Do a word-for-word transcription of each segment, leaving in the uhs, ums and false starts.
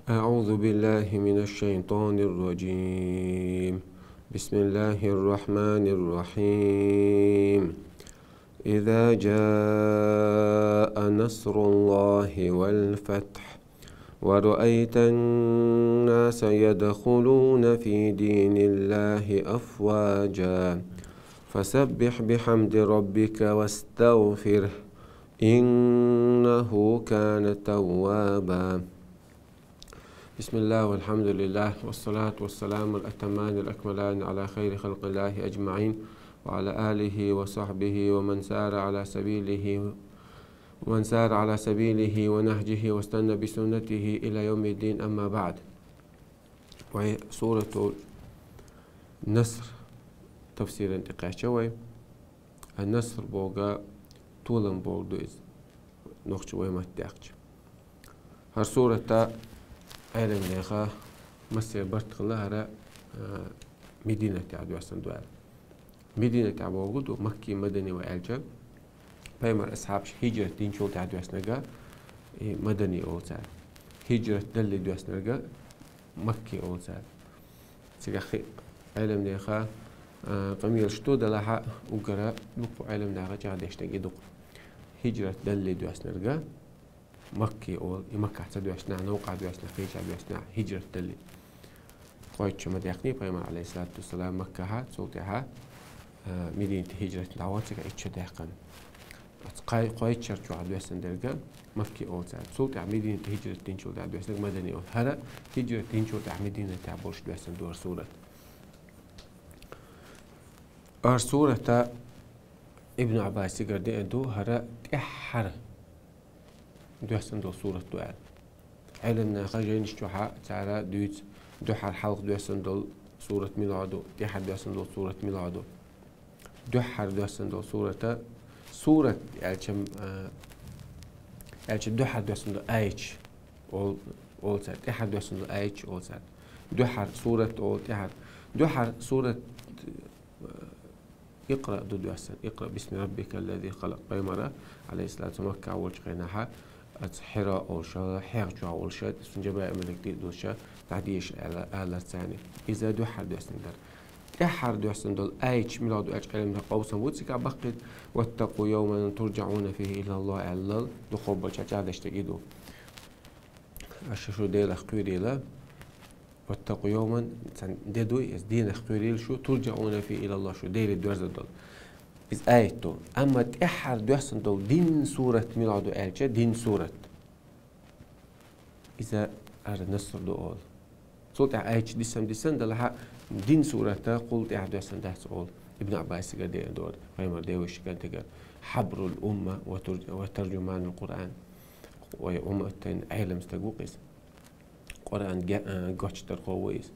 أعوذ بالله من الشيطان الرجيم. بسم الله الرحمن الرحيم. إذا جاء نصر الله والفتح ورأيت الناس يدخلون في دين الله أفواجا فسبح بحمد ربك واستغفره إنه كان توابا. بسم الله والحمد لله والصلاة والسلام الأتمان الأكملان على خير خلق الله أجمعين وعلى آله وصحبه ومن سار على سبيله ومن سار على سبيله ونهجه واستنى بسنته إلى يوم الدين، أما بعد. Вай сурату Наср тафсиран тӀекхаьчча вай. Ан-Наср бохург толам бохург ду иза, нохча вай матта даьккхача. ХӀара сурата Ӏеламнаха массехк барт хилла, хӀара, а, Мединатехь доьссина ду аьлла. Мединатехь бохург ду, Макки, Мадани ва аьлча, пайхамара асхьабаш хӀиджрат динчул тӀаьхьа доьссинарг и Мадани олу цара. ХӀиджрат далале доьссинарг Макки олу цара. Цигахь хи-, Ӏеламнаха, а, къамелаш ду, делахь а уггара дуккха Ӏеламнаха чӀагӀдеш дерг и ду-кх. ХӀиджрат далале доьссинарг Макки олу, и Маккахь ца доьссинехь, новкъахь доьссинехь, кхечахь доьссинехь, хӀиджрат далале. Кхойтта шо ма даьккхинера пайхамар, Ӏалайхиссалату вассалам, Маккахь, цул тӀаьхьа, а, Мединате хӀиджрат дӀавахана, цигахь итт шо даьккхина. Оцу кхай-, кхойтта шарчохь доьссина дерг Макки олу цара. Цул тӀаьхьа Мединате хӀиджрат динчул тӀаьхьа доьссинарг Мадани олу. ХӀара хӀиджрат динчул тӀаьхьа Мединатехь болуш доьссина ду хӀара сурат. ХӀара сурата Ибн Ӏаббаса цигара деана ду, хӀара тӀаьххьара доьссина долу сурат ду аьлла. Ӏеламнаха жайнаш чохь а цара дуьйцу дуьххьара хьалха доьссина долу сурат мила ду, тӀаьххьара доьссина долу сурат мила ду. Дуьххьара доьссина долу сурата, сурат аьлча, а, аьлча дуьххьара доьссина долу аяташ олу, олу цара, тӀаьххьара доьссина долу аяташ олу цара. Дуьххьара сурат олу, тӀаьххьара. Дуьххьара сурат, а, Икъра ду доьссина. Икъра бисми раббикал лази халакъ. Пайхамара, Ӏалайхиссалату вассалам, Маккахь волчу хенахь, оцу Хьира олуш, хьех чохь волуш, цунна Жабраил малик тӀе а долуш, дӀадеша аьлла, алара царна. Иза дуьххьара доьссина дара. ТӀаьххьара доьссина долу аяташ мила ду аьлча, Ӏеламнаха къовсам бу цигахь баккхийта: «Ваттакъу йовман турджаӀуна фихи илаллахӀ», аьлла, дукхахболчара чӀагӀдеш дерг и ду. Аша шу Делах кхоьрийла. «Ваттакъу йовман», цхьана де ду иза, дийнах кхоьрийла шу, «турджаӀуна фихи илаллахӀ», шу Деле доьрзур долу. Иза аят ду. Амма тӀаьххьара доьссина долу дин сурат мила ду аьлча, дин сурат. Иза ара Наср ду олу. Цул тӀаьхьа аяташ дисина, дисина, делахь а дин сурата кхул тӀаьхьа доьссина дац олу. Ибн Ӏаббаса цигара деана ду, пайхамар девешиган тегар. «Хьабрул умма ва тур-, ва тарджуманул Къуръан». Вай умматан Ӏелам стаг ву-кх иза. Къуръан ге-, а, гочдархо ву иза.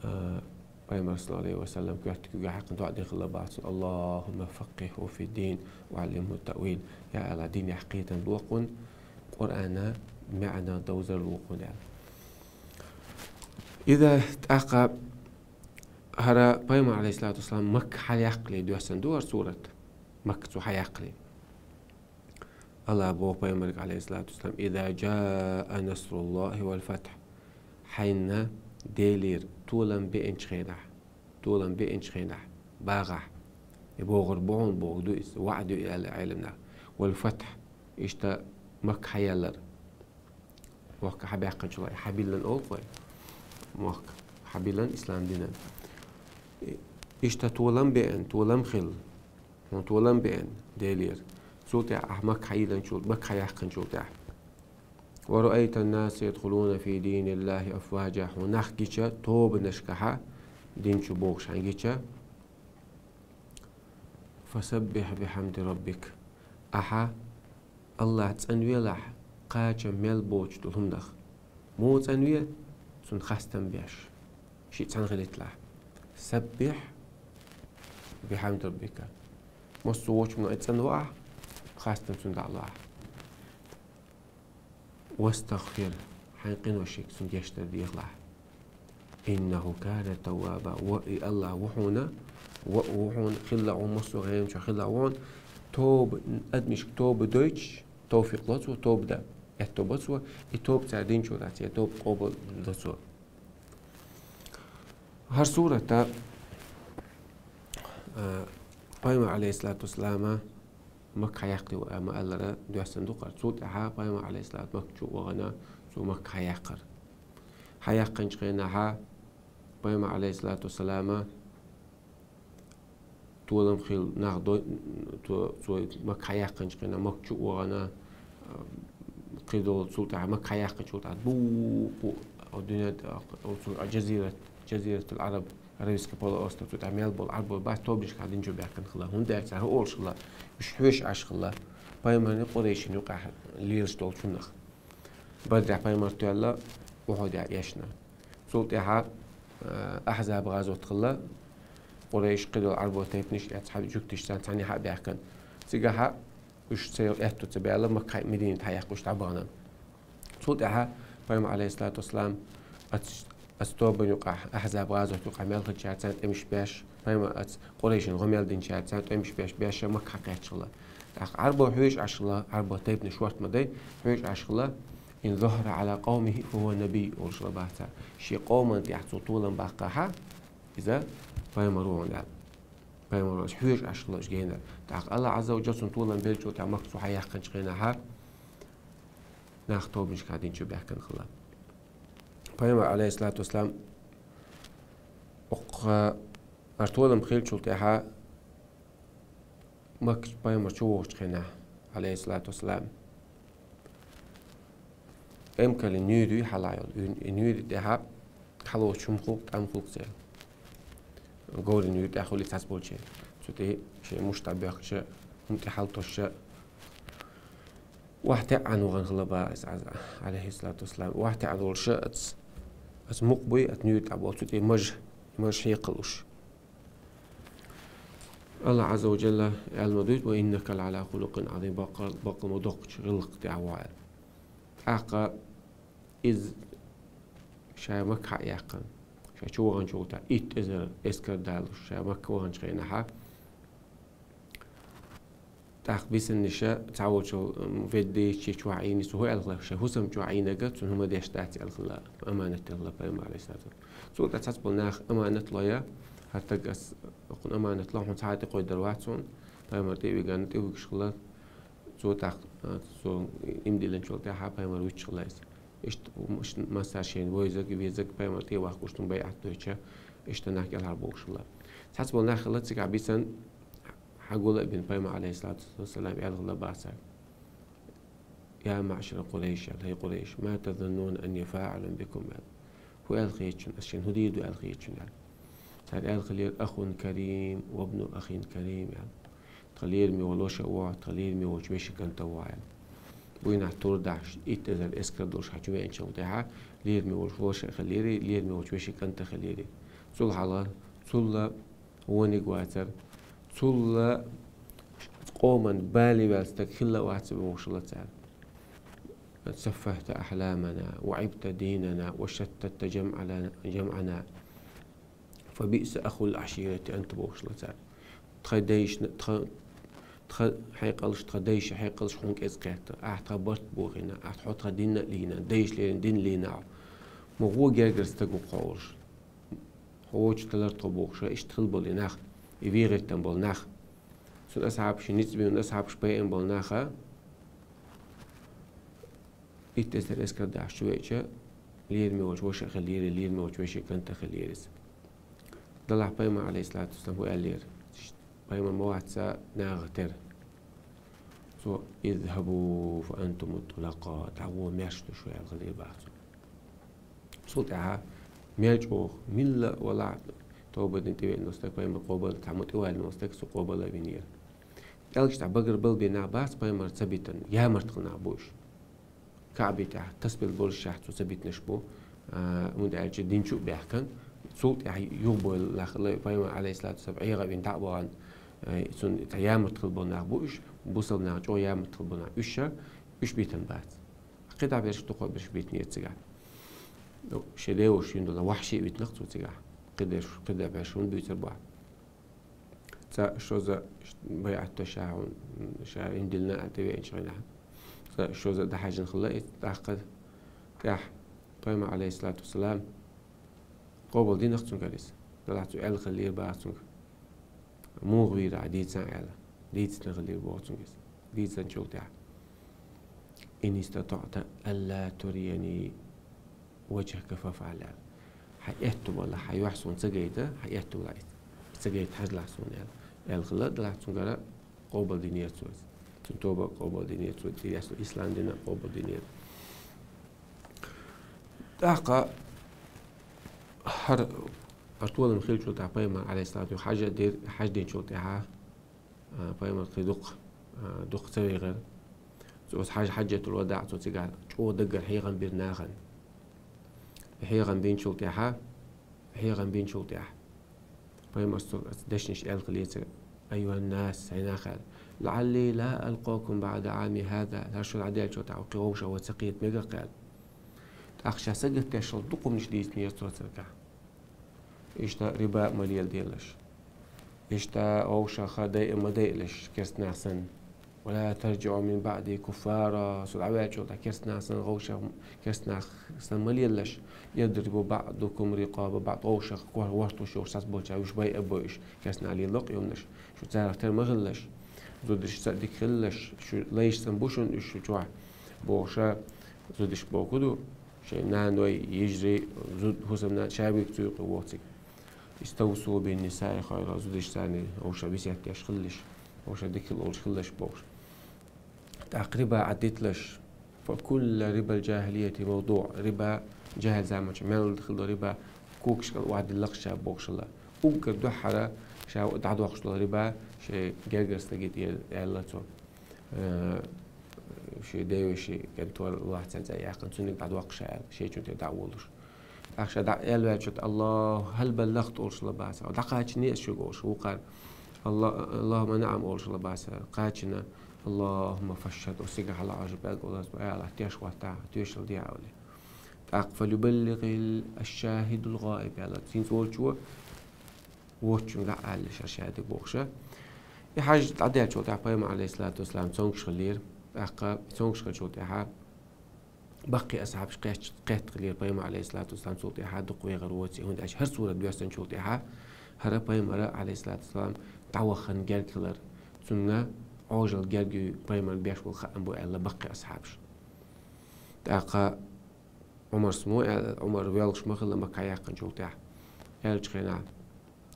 А, пайхамар, саллаллаху Ӏалайхи ва саллам, коьрта куьйгахь хьаькхна доӀа дина хилла боху цо: «Аллахумма факкъихӀу фид-дин ва ӀаллимхӀу таъвил». Я АллахӀ, динехь кхетам ло кхунна, Къуръана маьӀна довзар ло кхунна аьлла. Иза тӀаккха хӀара пайхамар, Ӏалайхиссалату вассалам, Макка хьаяккхале доьссина ду хӀара сурат. Макка цо хьаяккхале. АллахӀа боху пайхамарга, Ӏалайхиссалату вассалам: «Иза джаа насруллахӀи вал фатхь». Хьайна Делера толам беанчу хенахь, толам беанчу хенахь, багӀахь. И бохург бу хьуна бохург ду иза, ваӀда ю и аьлла Ӏеламнаха. Вал фатхь, иштта Макка хьаяллар. Мохк хьабаьккхинчул, хьабиллина олу-кх вай. Мохк хьабиллина ислам динан. Иштта толам беана, толам хилла. Хьуна толам беана Делера. Цул тӀаьхьа ахь Макка хьайиллинчул, Макка хьаяьккхинчул тӀаьхьа. «Ва раайтан-наса ядхулуна фи диниллахӀи афваджа». Хьуна нах гича, тобанашкахьа дин чу богӀуш хьайна гича. «Фасаббихь бихьамди раббик». Ахьа АллахӀ цӀанвелахь, кхачам мел боцуш долу хӀуманах. Муха цӀанве? Цунна хастам беш. Шиъ цхьаьна хилийталахь. «Саббихь бихьамди раббика». Массо а вочу хӀуманах цӀанвахь, хастам цунна дӀа а лахь. «Вастагъфир», хьайн къиношка цунна гечдар дехалахь. «ИннахӀу кана тавваба». Ва и АллахӀ ву хьуна, ва ву хьуна, хилла ву хьуна, массо а гӀемачохь хилла ву хьуна, тоба, адамашка тоба дойтуш, товфикъ ло цо тоба дан. аьттув ба цо, и тоба цар динчул тӀехьа, цар тоба къоабал ду цо. ХӀара сурата, а, Пайхамар, алейхиссалату вассалама, Макка хьаяьккхи ва ма аллара доьссан ду-кх хӀара. Цул тӀехьа Пайхамар, алейхиссалату, Макка чу а вахана, цо Макка хьаяьккхар. Хьаяьккхинчу хенахьа Пайхамар, алейхиссалату вассалама, толам хилла нах дой, цо, цо Макка хьаяьккхинчу хенахь, Макка чу а вахана, а, кхидолу цул тӀаьхьа, Макка хьаяьккхинчул тӀаьхьа, букъу, а, дуьнен тӀе, а, цу, а, джазират, джазиратул Араб, Аравийский полуостров, цу тӀехь мел болу Ӏарбой бац тобанашкахь дин чу баьхкина хилла. ХӀунда аьлча цара хӀун олуш хилла, уьш хьоьжуш Ӏаш хилла, пайхамарна, Къурайшина юкъахь лелаш долчунах. Бадрехь пайхамар тоьлла, Ухьудехь эшна. Цул тӀаьхьа, э, Ахьзаб гӀазот хилла, Къурайш, кхидолу Ӏарбой тайпанаш, эцхьа жуьгташ царна цхьаьнахьа а баьхкина. Цигахьа уьш ца аьтту ца баьлла, Макка, Мединат хьаяьккха уьш дӀабахана. Цул тӀаьхьа пайхамар, алейхиссалату вассалам, ац-, ац тобанна юкъахь, Ахьзаб гӀазот юкъахь мел хиллачаьрца тӀемаш беш, пайхамар ац Къурайшина гӀо мел динчаьрца тӀемаш беш, беш Макка хьакхаьчча хилла. ТӀаккха Ӏарбой хьоьжуш Ӏаш хилла, Ӏарбой тайпанаш шортта ма дай, хьоьжуш Ӏаш хилла, «Ин зухӀира Ӏала къавмихӀи фахӀува набий», олуш хилла бац цара. Шен къоман тӀехь цо толам баккхахьа, иза пайхамар ву хьуна аьлла. Пайхамар ву, хьоьжуш Ӏаш хилла уьш генара. ТӀаккха Аллах Ӏазза ва Джалла цунна толам беллачул тӀаьхьа Макка цо хьаяьккхинчу хенахьа, нах тобанашкахь дин чу баьхкина хилла. Пайхамар, алейхиссалату вассалам, оккха, хӀара толам хиллачул тӀаьхьа Макка пайхамар чу вогӀучу хенахь, алейхиссалату вассалам, эмкалин нуьйр юй хьалха йолу. И нуьйр тӀехьа хьалоцу хӀума хилла, тӀам хилла церан. Говрин нуьйр тӀехь хуьлий цхьацца болчеран. Цу тӀе шайн муш дӀабоьхкича, хӀума тӀе хьалтосуша, охьатаьӀна вахана хилла бац иза, алейхиссалату вассалам. ОхьатаьӀна волуша ац, ац мукъ буй, ац нуьйр тӀехь болу, цу тӀе маж, маж хьекхалуш. Аллах Ӏазза ва Джалла аьлла ма дуьйцу: «Ва иннака лаӀала хулукъин Ӏазим», баккъал-, баккъал ма доккхучу гӀиллакх тӀехь ву аьлла. ТӀаккха иза ша Макка хьа а яьккхина, ша чу ваханчул тӀаьхьа итт эзар эскар далуш, ша Макка ваханчу хенахьа, тӀаккха бисинниша цхьаволчул, м, ведда дийшича чохь Ӏийна, цо хӀун аьлла хилла, шайн хӀусам чохь Ӏийнарг, цунна хӀума деш дац аьлла хилла, аманат делла хилла пайхамар, алейхиссалату вассалам. Цул тӀаьхьа цхьацца болу наха аманат лой, хӀара стаг ас хӀокхунна аманат ло, хьуна цхьа а тӀекхойдар вац хьуна, пайхамар тӀе а вигна, тӀе а вуьгуш хилла, цо тӀаккха, а, цо иман диллинчул тӀаьхьа пайхамар вуьтуш хилла иза. Иштта, м-, иштта массара шайна вевзарг, везарг пайхамар тӀе а вахкуш, цунна байӀат дойтуш, иштта нах кӀелхьарбохуш хилла. Цхьацца болу нах хилла цигахь бисина, хьагула а бина пайхамар, алейхиссалату вассалам, аьлла хилла бац цаьрга: «Я маъшара Къурайш», аьлла, «ХӀей Къурайш, ма тазуннуна анни фаӀилун бикум», аьлла. «ХӀун аьлла хета шуна, ас шайна хӀун дийр ду аьлла хета шуна?» аьлла. Цара аьлла хилира: «Ахун карим ва ибну ахин карим», аьлла. «Тхан лераме волу ваша а ву, тхан лераме волчу вешин кӀант а ву», аьлла. Буйнахь тур дахьаш, итт эзар эскар долуш хьан чу веанчул тӀаьхьа, лераме волчу ваша а хилира, лераме волчу вешин кӀант а хилира. Цул хьалха, цул а вониг вацара, цул а къоман бале ваьлла стаг хилла а вац бохуш хилла цара. «Саффахта ахламана, ва Ӏибта динана, ва шаттатта джамъана, джамъана, фа биъса ахул аширати анта», бохуш хилла цара. Тхан дайшна, тхан, тхан хьекъалш, тхан дайша хьекъалш хьуна кӀезиг кхетта. Ахьа тхан барт бохийна, ахьа хьо тхан динна а лийна, дайша леррина дин лийна ахьа. Ма гӀо гергара стаг ву хьо олуш. Хьо воцуш далара тхо бохуш, иштта хилла болу и нах, и вегӀийтина болу нах. Цуьнан асхьабаш, ницкъ бина асхьабаш, пайхамар болу наха, итт эзар эскар дахьаш чу веача, лераме волчу ваша а хилира, лераме волчу вешин кӀант а хилира иза. Делахь пайхамар, алейхиссалату вассалам, хӀун аьллера? Пайхамар ма вац нахах тера. Цо: «Изхабу фа антуму тӀулакъа», дӀагӀо, маьрша ду шу, аьлла хилира бах цо. Цул тӀаьхьа мел чӀогӀа, милла а валахь, тоба дина тӀевеана волу стаг, пайхамар къобал, цхьаммо тӀеваьлла волу стаг, цо къобал а винера. ПӀелгаш тӀехь багарбала бен нах бац пайхамар ца битина, ямарт хилла нах бу уьш. КаӀби тӀехь тасбил боллушехь цо ца битинарш бу, а, хӀунда аьлча дин чу а баьхкина, цул тӀаьхьа юхабевлла нах хилла, пайхамар, алейхиссалату вассалам, ӀегӀа а вина дӀа а бахана, а, цунна тӀе ямарт хилла болу нах бу уьш, бусалба наха чӀогӀа ямарт хилла болу нах уьш, уьш битина бац. КхидӀа берш, дукха берш битинера цигахь. Ну, шен леваш юн долу вахьши а витинарг цо цигахь. КхидӀа берш, кхидӀа берш хӀунда буьйцур бу ахь? Цкъа шозза байӀат до ша хьуна, ша иман диллина а тӀевеанчу хенахь. Шозза дӀахьажна хилла и тӀаккха тӀехь пайхамар, алейхиссалату вассалам, къобалдинарг цуьнгара иза. Делахь цо аьлла хиллера бах цуьнга. Муха вийра хьо дийцан аьлла. Дийцина хиллера боху цуьнга иза. Дийцинчул тӀехь: «Ин истатаъта алла турияни ваджхака фафъал», аьлла. Хьан аьтту балахь, хьан юьхь суна ца гайта, хьан аьтту балахь, ца гайта хьажалахь суна аьлла. Аьлла хилла, делахь цуьнгара къобалдинера цо иза. Цуьнан тоба къобалдинера цо, тӀе яьсса ислам дин а къобалдинера. ТӀаккха хӀара, хӀара толам хиллачул тӀехь пайхамар, алейхиссалату, хьажа дир-, хьаждинчул тӀехьа, а, пайхамар кхин дукха, а, дукха ца вехира. Цо оцу хьажа, хьаджатул вадаъ цо цигахь чӀогӀа даггара хьехам бира нахана. Хьехам бинчул тӀехьа, хьехам бинчул тӀехьа. Пайхамар цу дешнаш аьлла хиллера цигахь: «Айюханнас, хӀай нах, аьлла, лаъалли ла алкъакум баъда Ӏами хӀаза, хӀара шу дӀадаьллачул тӀехьа кхин вовшах вай ца кхета мегар-кх», аьлла. ТӀаккха ша сагатдеш хилла дукха хӀуманаш дийцинера цо цигахь. Иштта риба ма леладелаш. Иштта вовшах дайа ма дайалаш, керстанах санна. «Ва ла тарджиӀу мин баъди куффара», со дӀаваьллачул тӀехьа керстанах санна, вовшах керстанах санна ма лелалаш. «Ядрибу баъдукум рикъаба баъд», вовшах кор-, вортуш йолуш сацболча уьш байа а бойуш, керстанах лело-кх хӀуманаш. Шу царах тера ма хилалаш. Зударшца а дика хилалаш, шу лайш санна бу шуна уьш шу чохь, бохуша, зударш боху ду, шайн наной, йижарий, зуд-, хӀусамнана ша вуьйцу юкъа воху цига. «Иставсу бин нисаи хайра», зудаш царна вовшах весет деш хилалаш, вовшах дика хила олуш хилалаш бохуш. ТӀаккха риба Ӏаддиталаш. «Фа кулла рибал джахилияти мавдуъ». Риба джахил заманчохь мел хилла риба когаш кӀел охьадиллакх ша бохуш хилла. Уггар дуьххьара ша дӀадоккхуш долу риба шайн гергара стаге тӀера аьлла цо. Э, шен девеши кӀентор лахьцан цӀе яьккхина, цуьнга дӀадоккхуш аьлла, шен чу тӀе дӀа а волуш. ТӀаккха ша дӀа аьлла ваьллачу тӀе: «Аллаху хӀалбаллахт», олуш хилла баца. «ДӀакхачине ас шуьга», олуш вукхара. «Алла-, Аллахумма наам», олуш хилла баца. Кхачина: «Аллахумма фашхад», оцу сига хьала Ӏожа бегӀ олаза, Ӏалахь теш хӀоттахьа, тоьшалла дехьа олий. ТӀаккха: «Фалюбаллигъил ашшахидул гъаиб», аьлла. ХӀинца волчо воцучунга дӀа аьлла ша шаьдиг бохуша. И хьажа дӀадаьллачул тӀехьа пайхамар, алейхиссалату вассалам, цомгуш хиллера. ТӀаккха цомгуш хиллачул тӀехьа баккхий асхьабаш кхетч-, кхетта хиллера пайхамар, алейхиссалату вассалам, цул тӀехьа дукха вехар воций, хӀунда аьлча хӀара сурат доьссинчул тӀехьа хӀара пайхамара, алейхиссалату вассалам, дӀавахана герга хилар. Цунна Ӏожалла герга юй пайхамар беш болу хаам бу аьлла баккхий асхьабаш. ТӀаккха Ӏумарс мо аьлла, Ӏумар воьлхуш ма хилла Макка яьккхинчул тӀехьа. Аьллачу хенахь,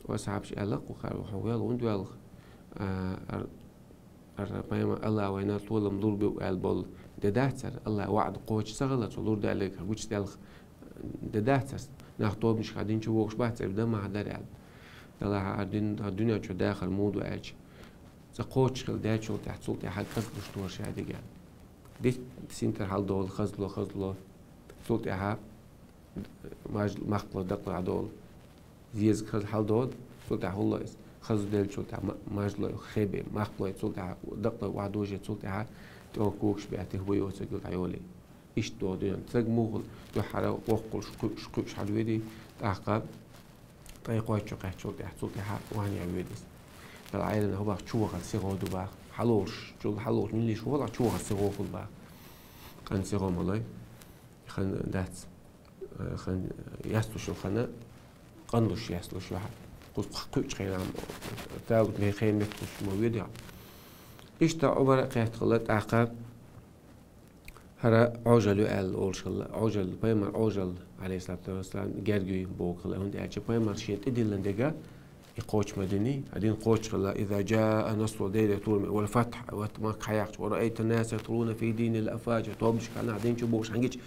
асхьабаш аьлла-кх вукхара: «Хьо вел, хӀунда воьлху? А, ар-, ар-, пайхамар, Алла вайна толам лур бу аьлла болу де дац ара? Алла ваӀда кхочуш ца хилла, цо лур даьлларг гучу тӀелха де дац аса? Нах тобанашкахь динчу вогӀуш бац ара, дан ма хьан дара», аьлла. Делахь а ар дин, ар дуьнен чу дахар муха ду аьлча, цкъа кхочуш хилла даьллачул тӀехьа, цул тӀаьхьа кӀант луш тухура шадигара. Дитт синтар хьаладолу, хазло, хазло. Цул тӀаьхьа маж-, махкало дакъа дӀадолу. Зезаг хаза хьаладолу, цул тӀаьхьа хӀулло иза. Хаза деллачул тӀаьхьа ма-, мажлой, хебе, махкалой, цул тӀаьхьа дакъалой охьадожий, цул тӀаьхьа тӀе кугаш беа, тихо йоцург дӀайолий. Иштта догӀу дуьнен. Цаг мухал дуьххьара воккхалш кхуьуш, кхуьуш хьалаведий, тӀаккха ткъе кхойтта шо кхаьччул тӀаьхьа, цул тӀаьхьа ван ян ведий иза. Дала Ӏелина хӀу бах чу вахар сихо ду бах. Хьалолуш, чул хьалолуш, милиш хӀу валахь чу вахар сихо хул бах. Къан сихо малой. Хан дац. Э, хан ястуш ю хана, къанлуш ястуш ю хьа. Кхуза кхуьучу хенахь, тагут мехе метталуш ма веда. Иштта Ӏумара кхетта хилла тӀаккха хӀара Ӏожалла ю аьлла олуш хилла. Ӏожалла, пайхамар Ӏожалла, алейхиссалату вассалам, герга юй боху хилла. ХӀунда аьлча пайхамар шен тӀедиллина дега, и кхочуш ма дини, а дин кхочуш хилла: «Иза джаа насру», Деле тур ме, «вал фатхь», вот Макка хьаяккхича, «ва раайта наса ядхулуна фи динилла афваджа», тобанашкахь нах дин чу бохуш хьан гича,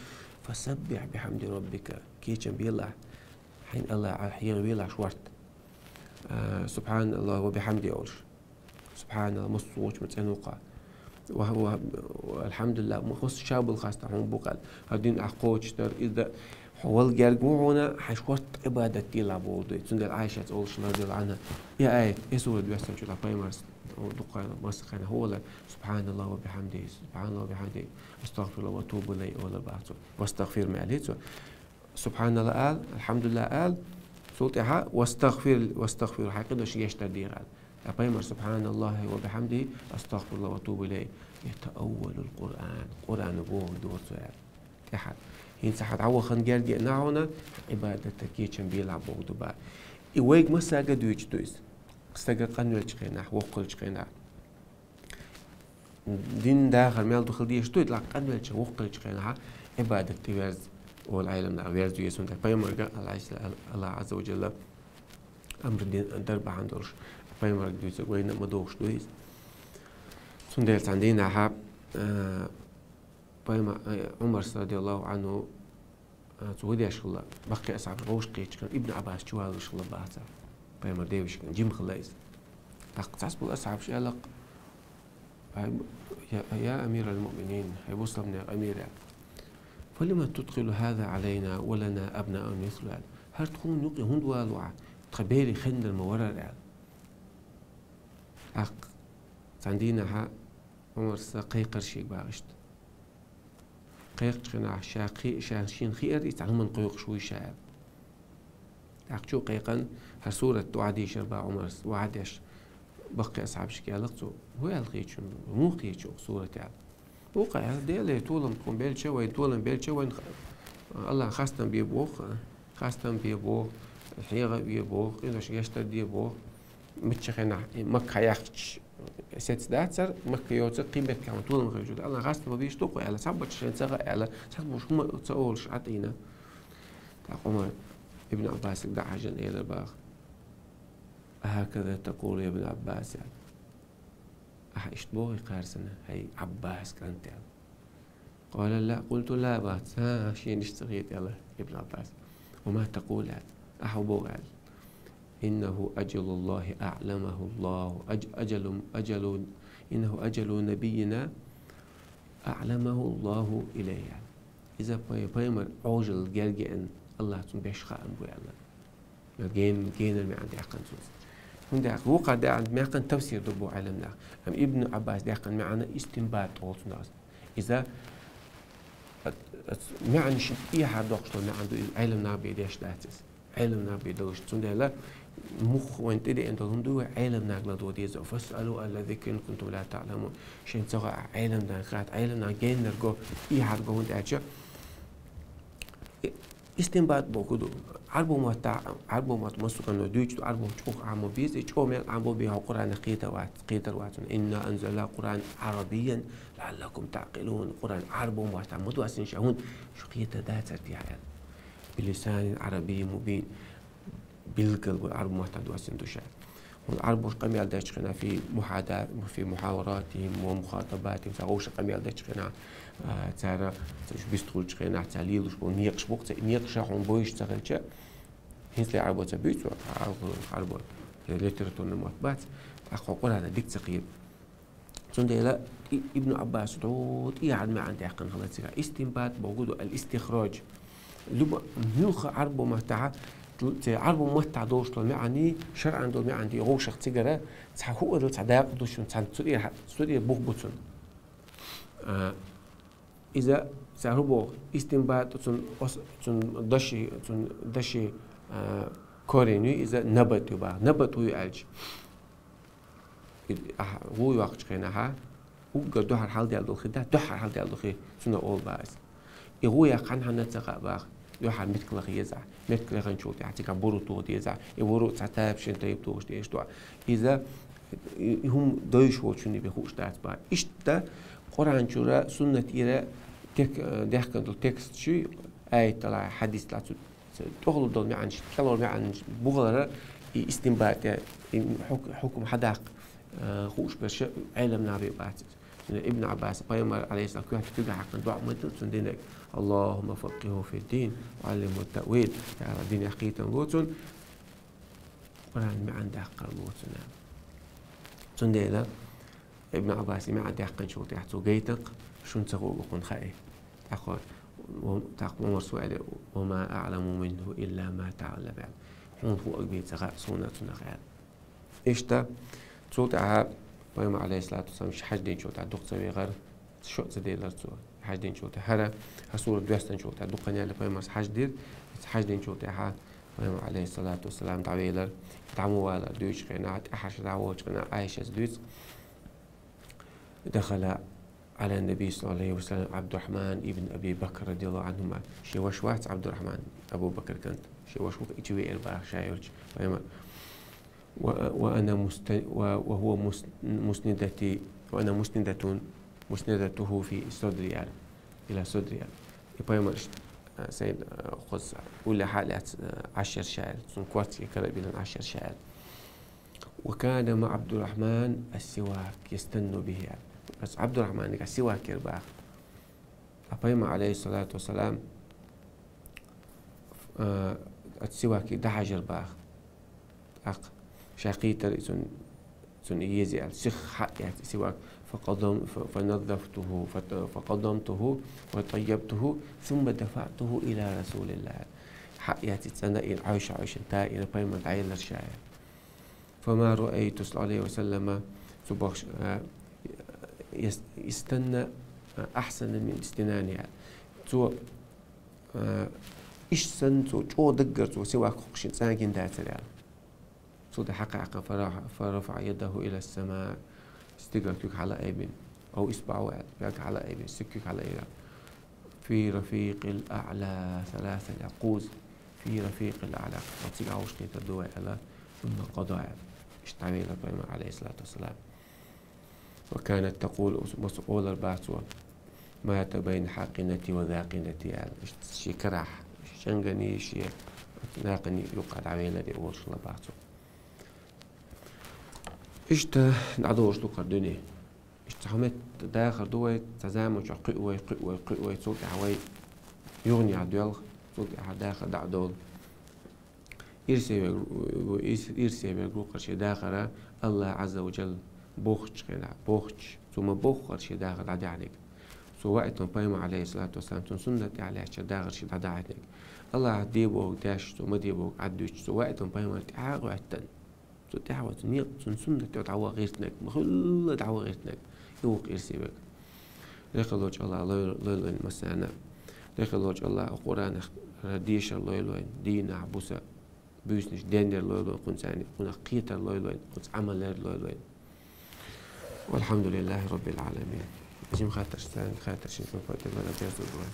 «фасаббихь бихьамди раббика», кечам белахь, хьайн Алла, хьехам велахь шорта. А, «Субханаллах ва бихьамди», олуш. «Субханаллах», массо а вочу ма цӀена ву кху. Ва, ва, «Алхьамдулиллах», ма хӀусса шабал хаста хьуна бу кхаьл. ХӀара дин ахь кхочуш дара, иза да, хьо вал герга ву хьуна, хьайн шорта Ӏибадат дела боху дуй. Цундела Ӏайшаца олуш лазила Ӏанна: «Я аят, я сурат доьссинчул тӀехьа пайхамарс дукха масса хенахь хӀу валар: „Субханаллах ва бихьамди, субханаллах ва бихьамди, астагфируллах ва атубу илай“», олар бах цо. «Вастагфир», ма аьллий цо. «Субханаллах» ал, «Алхьамдулиллах» ал, цул тӀаьхьа «Вастагфир, вастагфир», хьайн къинош гечдар дийр ал. Пайхамар: «سبحان الله وبحمده، أستغفر الله وأتوب إليه». يتأول القرآن. Къуръан бохург дора цо аьлла. ТӀехьа. ХӀинца хьа дӀавахана герга а нагӀана, Ӏибадатах кечам белахь бохург ду бара. И вайга массаьрга дуьйцуш ду иза. Стага къинвеллачу хенахь, воккхавеллачу хенахь. Дин дахар мел ду хила дезаш ду, и лакха къинвеллачу, воккхавеллачу хенахь Ӏибадат тӀе верза, олу Ӏеламнаха, верза веза хӀунда. Пайхамарга, Аллахь, Аллахь Ӏазза ва Джалла амр дина дар бахьана долуш, пайхамарга дуьйцург вайна а ма догӀуш ду иза. Цундела цхьана дийнахьа, а, пайхамар, а, Ӏумарс, радияллаху Ӏанху, а, цо хӀун деш хилла, баккхий асхьабаш вовшах кхетча, Ибн Ӏаббас чуваллаш хилла баха цара. Пайхамар девешкан жима хилла иза. ТӀаккха цхьацца болу асхьабаш аьлла-кх: «Я, я амирал-муъминин, хӀай бусалбанех амир», — аьлла. «فلم تدخل هذا علينا ولنا أبناء مثله», — аьлла. «ХӀара тхуна юкъе хӀунда валало ахь? Тхан берийн хеннара ма вара хӀара», — аьлла. ТӀаккха цхьана дийнахьа Ӏумарс кхайкхира шега баха иштта. Кхайкхачу хенахь ша кхи-, ша шена хиира, и цхьа хӀуманна кхойкхуш вуй ша аьлла. ТӀаккха чу а кхайкхина, хӀара сурат охьадийшира баха Ӏумарс, охьадеш, баккхий асхьабашка аьлла-кх цо: «ХӀун аьлла хеташ хьуна, муха кхеташ хьуна сурат?» — аьлла. Вукхо аьлла: «Деле, толам тхуна белча вайн, толам белча вайн, Аллахьан хастам бе боху, хастам бе боху, хьеха а ве боху, къинош гечдар де боху». Мичча хенахь и Макка хьаяьхча сецца дацара, Макка йоцург кхин меттиг хьуна толам хевшина. Аллахьан хастам бан безаш ду-кх вай аьлла, цхьаболчу шайна ца хаьа аьлла, цхьаболчу хӀума ца олуш Ӏа тӀе йина. ТӀаккха Ӏумар Ибн Ӏаббасага дӀахьаьжжина элира баха: «أهكذا تقول يا ابن عباس؟» — аьлла. «Ахьа иштта бохий кхарсана, хӀай Ӏаббас кӀант?» — аьлла. «قال لا، قلت لا», — бац, хӀа, шена иштта ца хета аьлла Ибн Ӏаббас. «وما تقول؟» — аьлла. «Ахьа хӀун боху?» — аьлла. «إنه أجل الله أعلمه الله، أج-، أجل، أجل، إنه أجل نبينا أعلمه الله إليه», — аьлла. Иза пай-, пайхамар Ӏожалла герга а еана, Аллахьа цунна беш хаам бу аьлла. Ген-, генара маьӀна даьккхина цо иза. ХӀунда аьлча вукхара даьккхина маьӀна тафсир ду боху Ӏеламнаха. Амма Ибн Ӏаббаса даьккхина маьӀна истинбат олу цунах. Иза, а, а, маьӀна шен тӀехьара доккхуш долу маьӀна ду, иза Ӏеламнаха бен деш дац иза. Ӏеламнаха бен долуш. Цундела муха вайна тӀедеана долу хӀума ду вай Ӏеламнахана ладогӀа деза. «فاسألوا أهل الذكر إن كنتم لا تعلمون». Шайна ца хаьа Ӏеламнаха хатта, Ӏеламнаха геннара го, тӀехьара го, хӀунда аьлча Истинбат бохург ду. Ӏарбо маттахь, Ӏарбо мотт массо а къинойх дуьйцуш ду, Ӏарбо чӀогӀа Ӏамо беза, и чӀогӀа мел Ӏамо бен хьо Къуръанах кхетар вац, кхетар вац хьуна. «إنا أنزلنا قرآنا عربيا لعلكم تعقلون». Къуръан Ӏарбо маттахь ма доссийна ша, хӀунда шу кхетар дацара техьа аьлла. «بلسان عربي مبين». Билггал бу Ӏарбо маттахь доссийна ду ша. ХӀунда Ӏарбош къамел дечу хенахь, في محادا-، في محاوراتهم ومخاطباتهم, цара вовшах къамел дечу хенахь, а, цара, цара уьш бистхуьлучу хенахь, цара лелош болу некъаш бу-кх, цу некъаша хьуна бовзуш ца хилча, хӀинцале Ӏарбо ца буьйцу, Ӏарбо, Ӏарбо литературный мотт бац, тӀаккха хьо Къуръанах дика ца кхета. Цундела и-, Ибн Ӏаббаса дӀо тӀехьара маьӀна даьккхина хилла цигахь. Истинбат бохург ду, ал-истихраджу. Луба-, муьлхха Ӏарбо маттахь, цу Ӏарбо маттахь долуш долу маьӀний, шарӀан долу маьӀний вовшах цигара цхьа хӀуъа ду, цхьа дакъа ду шуна, цхьаьна цу тӀера, цу тӀера бух бу цунна. А, иза цара хӀун боху, истинбат цунна, ос-, цунна даши, цунна даши, а, корень ю, иза набат ю боху. Набат хӀун ю аьлча, и ахь гӀу йоккхучу хенахьа, уггар дуьхьара хьалдаьлла долу хи дац, дуьхьара хьалдаьлла долу хи, цунах олу боху иза. И гӀу яккха хьанна ца хаьа боху, дуьхьара меттиг лаха еза ахь, меттиг лаханчул тӀаьхьа цигахь буро тоха деза ахь, и буро цхьа тайпа шен тайпа дохуш дезаш ду ахь. Иза и, и хӀума дойуш волчунна бен хууш дац боху. Иштта Къуръан чуьра, суннат тӀера тек-, даьхкина долу текст чуьра, аят далахь, хьадис далахь, цу тӀехула долу маьӀнаш, кӀелхула маьӀнаш бухалара и истинбат, и хьук-, хьукум хьадаккха, а, хууш берш Ӏеламнах бен бац иза. Ибн Ӏаббаса пайхамар, алейхиссалам, коьрта куьйгахь хьаькхна доӀа ма ду цунна динарг: «اللهم فقهه في الدين وعلمه التأويل». Я АллахӀ, динехь кхетам ло цунна, Къуръан маьӀна даккхар ло цунна. Цундела Ибн Ӏаббаса и маьӀна даьккхинчул тӀаьхьа цо гайтакх, шуна ца хуург хӀун хаьа. ТӀаккха, тӀаккха Ӏумарс аьлла: «وما أعلم منه إلا ما تعلم», — аьлла. Хьуна хуург бен ца хаьа суна цунах аьлла. Иштта, цул тӀаьхьа пайхамар, алейхиссалату вассалам, хьаьж динчул тӀаьхьа дукха ца вехара, шо а ца делара цо. Хьаьж динчул тӀаьхьа хӀара, хӀара сурат доьссинчул тӀаьхьа дукха хан яьлла пайхамарс хьаьж дира, хьаьж динчул тӀаьхьа Пайхамар, алейхиссалату вассалам, дӀавелар, дӀа ма валар дуьйцучу хенахь, тӀаьхьарчу дӀаволучу хенахь Ӏайшас дуьйцу: «دخل على النبي صلى الله عليه وسلم عبد الرحمن بن أبي بكر رضي الله عنهما». Шен ваша вац Абдурахман, Абу Бакр кӀант. Шен ваша ву, и чу веара боху ша йолчу пайхамар. «و-، وأنا مست-، و-، وهو مس-، مسندتي، وأنا مسندة، مسندته في صدري», аьлла. «إلى صدري», аьлла. И пайхамар, а, сайн, а, кхуза уллехь а лаьцна, а, Ӏаш яра ша аьлла. Цуьнан кортиге кара а биллина Ӏаш яра ша аьлла. «وكان مع عبد الرحمن السواك يستن به», аьлла. Оцу Абдурахманегахь сивак яра боху. Ткъа пайхамар, алейхиссалату вассалам, а, оцу сиваке дӀахьажар боху. ТӀаккха ша кхийтира и цунна, цунна и еза аьлла. Сиха хьаэцна и сивак. «فقضم-، ف-، فنظفته، فت-، فقضمته وطيبته ثم دفعته إلى رسول الله». Хьаэцна и цӀанйина, Ӏойша-Ӏойшина тайина пайхамарна дӀаеллар ша аьлла. «فما رأيت صلى الله عليه وسلم», цо боху, а, «يس-، يستن أحسن من استناني», аьлла. Цо, а, иштта санна цо чӀогӀа даггара цо сивак хӀокху шен цӀа гина дацара аьлла. Цул тӀаьхьа хьакхаьчна, «فرفع، فرفع يده إلى السماء», стигала куьг хьалаайбина, «أو إصبعه», аьлла, пӀелг хьалаайбина, стигала куьг хьалаайбина. «في الرفيق الأعلى ثلاثا», аьлла, кхузза. «في الرفيق الأعلى». Ма цига Ӏовшахкхетар ду вай аьлла, «ثم قضى», аьлла. Иштта дӀавелира пайхамар, алейхиссалату вассалам. «وكانت تقول», оцу олар боху цо: «مات بين حاقنتي وذاقنتي», аьлла. Иштта шен карахь, шен чӀанганий, шен накъаний юккъехь дӀавелира и олуш хилла боху цо. Иштта дӀадолуш ду кхара дуьне. Иштта цхьа хӀума дахар ду вай, цхьа заманчохь кхуьу вай, кхуьу вай, кхуьу вай, цул тӀаьхьа вай юханехьа доьлху, цул тӀаьхьа дахар дӀа а долу. Ирсе верг-, ирс-, ирсе верг ву кхара шен дахар, АллахӀ Ӏазза ва Джалла бохучу хенахь, бохучу, цо ма боххара шен дахар дӀадаьхьнарг. Цо ваийтина пайхамар, алейхиссалату вассалам, цуьнан суннат тӀехь лаьттачу дахар шен дӀадаьхьнарг. АллахӀа де бохург деш, цо ма де бохург Ӏад дуьйцуш, цо ваийтина пайхамар тӀаьхьа а гӀоьттина. Цу тӀаьхьа вац, некъ цуьнан суннат тӀе дӀаван гӀиртинарг, ма хуьлла дӀаван гӀиртинарг, и ву-кх ирсе верг. Декъалочу АллахӀа лой-, лойла вайна массарна. Декъалочу АллахӀа Къуръанах дешар лойла вайна, дийнахь, буса, буьйсанаш денъяр лойла вайна, кхунца, кхунах кхетар лойла вайна, кхунца Ӏамал яр лойла вайна. والحمد لله رب العالمين. Жима хаттарш царна, хаттаршна жоп дала деза вай.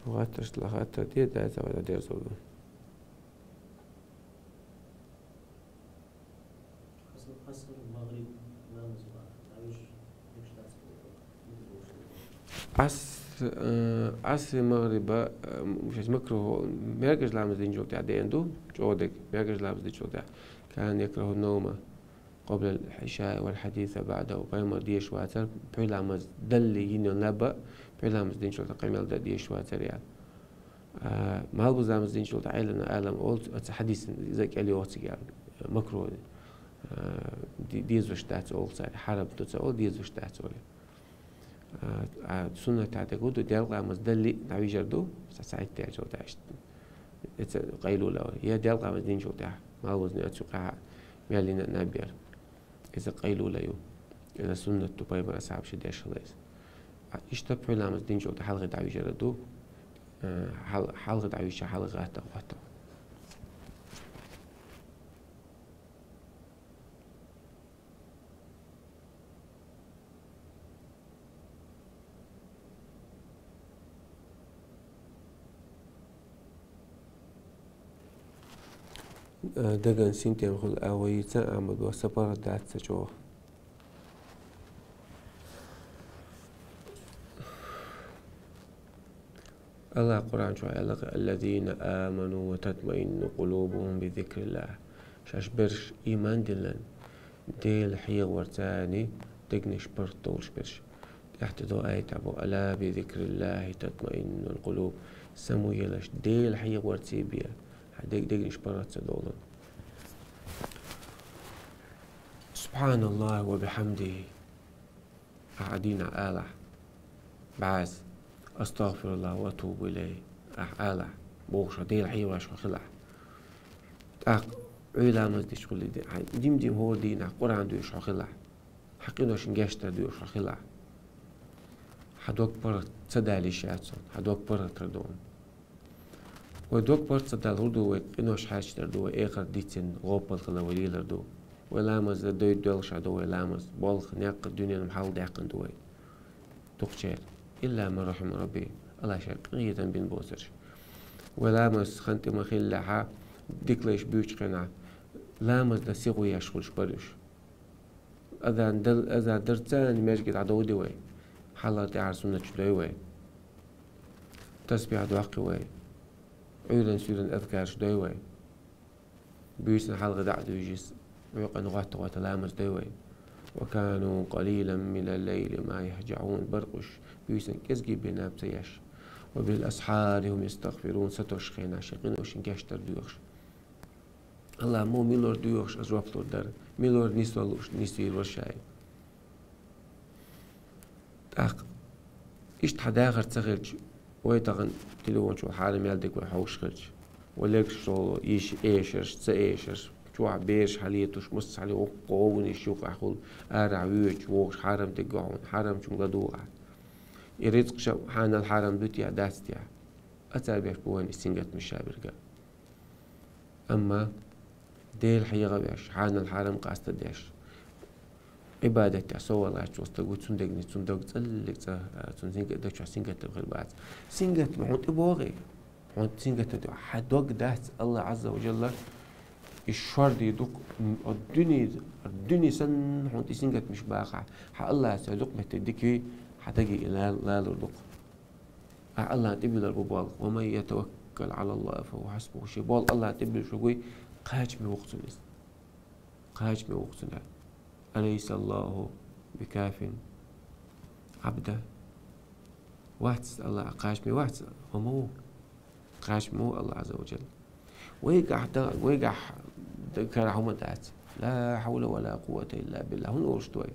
Шу хаттарш ла хаттар де, дай ца вара дерзо ду. Ас-, э, Асри, МагӀриба, э, м-, шайца макрухӀ, мегаш ламаз динчул тӀаьхьа деана ду, чӀогӀа дерг, мегаш ламаз динчул тӀаьхьа. كان يكره النوم قبل العشاء والحديث بعده. Пайхамар дезаш вацара, пхьуьйламаз далле йина йолу наб а, пхьуьйламаз динчул тӀаьхьа къамел дан дезаш вацара аьлла. А, малхбуза ламаз динчул тӀаьхьа Ӏеллина алам олу, оцу хьадисана иза кӀел йоцург аьлла, макрухӀ, а, де-, дезаш дац олу цара, хьарам ду ца олу, дезаш дац олу. А, а суннатехь дерг хӀун ду, делкъа ламаз далле а дӀавижар ду, ца, ца Ӏиттаьчул тӀаьхьа иштта. Эца къайлула вара. Я делкъа ламаз динчул тӀаьхьа, малхбузна оцу юкъахь мел йина наб яр. Иза къайлула ю. Иза суннат ду, пайхамар асхьабаша деш хилла иза. А, иштта пхьуьйламаз динчул тӀаьхьа хьалхе дӀавижар ду. Э, хьал-, хьалхе дӀавижча хьалха гӀаттам хӀоттам. Э, даган синтем хуьлу а вайца, амма доса паргӀат дац ца чӀогӀа. АллахӀа Къуръан чохь аьлла: «الذين آمنوا وتطمئن قلوبهم بذكر الله». Шаьш берш, ийман диллина, Дела хьехаварца дегнаш паргӀат долуш берш. ТӀаьхьа тӀедогӀу аятехь боху: «ألا بذكر الله تطمئن القلوب». Самавелаш, Дела хьехаварца бе, хьан дег-, дегнаш паргӀат ца долу. سبحان الله وبحمده. Ахь дийнахь алахь бӀаьзза, أستغفر الله وأتوب إليه ахь алахь, бохуш хьо Дела хьехавеш хьо хилахь. ТӀаккха Ӏуьйра ламаз деш хилахь, хьайн дим-дим хӀора дийнахь Къуръан доьшуш хьо хилахь, хьан къиношна гечдар доьшуш хьо хилахь. Хьан дог паргӀат ца дала йиш яц хьуна, хьан дог паргӀатдар ду хьуна. Вай дог паргӀат ца дала хӀун ду, вай къинош хьаьрчадар ду, вай эхарт дийцина гӀопал хила вай лелар ду. Вай ламаз дойда доьлхуш а ду вай ламаз, болх, некъ, дуьненан хьал даьккхина ду вай. Дукхачеран. إلا من رحم ربي, АллахӀ шен къинхетам бина боцурш. Вай ламаз хан тӀе ма хиллехьа, дика лайш буьйцучу хенахь, ламаз дан сихо еш хуьлуш бара уьш. Азан дал-, азан дарца маьждиге дӀадовла де вай. ХьалхагӀа тӀаьхьара суннаташ дой вай. Тасбихь доккхи вай. Ӏуьйранна-суьйранна азкараш дой вай. Буьйсанна хьалха дӀа а дуьйжу иза, Ӏуьйкъанна гӀотта-гӀотта ламаз дой вай. وكانوا قليلا من الليل ما يهجعون, бара уьш буьйсанна кӀезиг бен наб ца еш. وبالأسحار هم يستغفرون, сатосучу хенахь шайн къиношна гечдар доьхуш. АллахӀ мо мила вара доьхуш, ас жоп лур дара, мила вара нисвала лууш, нисвийр вара шаьш. ТӀаккха иштта хьан дахар ца хилча, вай тахана телефон чу хьарам ял дерг вай хьовсуш хилча, вай легаш шолгӀа йиш эшарш, ца эшарш, чохь бераш хьалетуш, массо хьале воккха гӀовгӀанаш юкъахь хуьлу, арахь воьдуш, вогӀуш хьарам дерг вай хьуна, хьарамчунга ладугӀу ахь. И рицкъ ша хьанал хьарам ду те, дац те? Ацара беш бу вайна и сингаттамаш ша берг. Амма Дела хьехавеш, хьанал хьарам къастадеш, Ӏибадат тӀехь совгӀат латтачу стаг ву, цуьнан дегнаш, цуьнан дог цӀаллиг цӀа, цуьнан сингат-, дог чохь сингаттам хир бац. Сингаттам хьуна тӀе богӀий? Хьуна сингаттам тӀе хьан дог дац, АллахӀ Ӏазза ва Жалла и шордий дукха, м, о дуьне, дуьне санна хьуна тӀе сингаттамаш бахахь, хьан АллахӀаца лукъ меттиг дика юй, хьан даге и лал-, лалур дукха. Ахь АллахӀна тӀебиллар бу болх. ومن يتوكل على الله فهو حسبه, шен болх АллахӀна тӀебилларш вуй, кхачаме ву-кх цунна иза. Кхачаме ву-кх цунна. أليس الله بكاف عبده. Вац АллахӀ, кхачаме вац, хӀума ву. Кхачаме ву АллахӀ Ӏазза ва Жалла. Вайгахь дан, вайгахь дан кара хӀума дац. لا حول ولا قوة إلا بالله. ХӀунда олуш ду вай?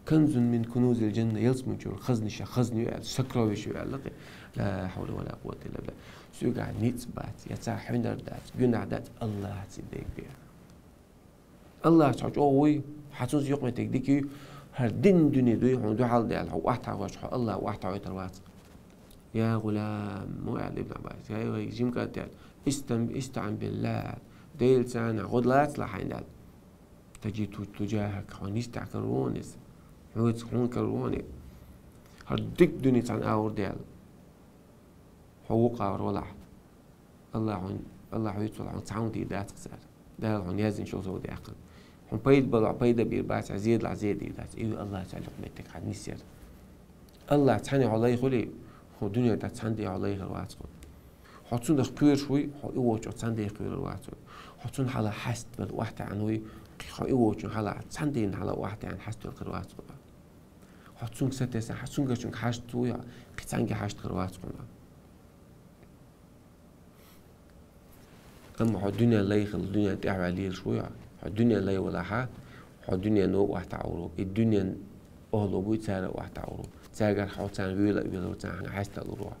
كنز من كنوز الجنة, ялсамани чуьра хазна ша, хазна ю аьлла, сокровище ю аьлла кхин. لا حول ولا قوة إلا بالله. Соьгахь ницкъ бац, я цхьа хьуьнар дац, гуьнахь дац, АллахӀаца дерг бен. АллахӀаца хьо чӀогӀа вуй, хьан цуьнца юкъаметтиг дика юй, хӀара дин дуьне дуй хьуна дуьхьал даьлла, хьо охьатаӀош, хьо АллахӀ охьатаӀойтар вац. يا غلام, мо аьлла Ибн Ӏаббас, хӀай вай жима кӀант аьлла, استعن بالله, Делаца гӀо лацалахь хьайна аьлла. تجده تجاهك, хьуна йистехь карор ву хьуна иза. Хьоьца хьуна карор ву хьуна иза. ХӀара дика дуьне цхьана агӀор даьлла. Хьо вукхавар валахь. АллахӀ хьуна, АллахӀ хьоьца валахь, хьуна цхьа хӀума дийр дац-кх цара. Дала хьуна яздинчул сов даьккхина. Хьуна пайда балахь, пайда бийр бац, хьан зедалахь, зе дийр дац. И ю АллахӀаца лукъ меттиг хьан нисъяр. АллахӀ цхьаьна хьо лай хуьлий, хьо дуьне тӀехь цхьана де хьо лай хир вац хьуна. Хьо цунах кхоьруш вуй, хьо и волчух цхьана де кхоьрур вац хьуна. Хьо цунна хьалха хьаьстабар охьатаьӀна вуй, хьо и волчунна хьалха цхьана дийна хьалха охьатаьӀна хьаьстабар хир вац хьуна. Хьо цуьнга сатесна, хьо цуьнгара чуьнга хьашт ца вуй, кхин цхьаьнгге хьашт хир вац хьуна. Амма хьо дуьненан лай хилла, дуьненан тӀаьхьаваьлла лелаш вуй хьо. Хьо дуьненан лай валахь, хьо дуьнено охьатаӀор ву. И дуьненан охӀла буй цара охьатаӀор ву. Цаьргара хьо царна вуьйла а вуьйлур, царна хьаьста а лур ву хьо.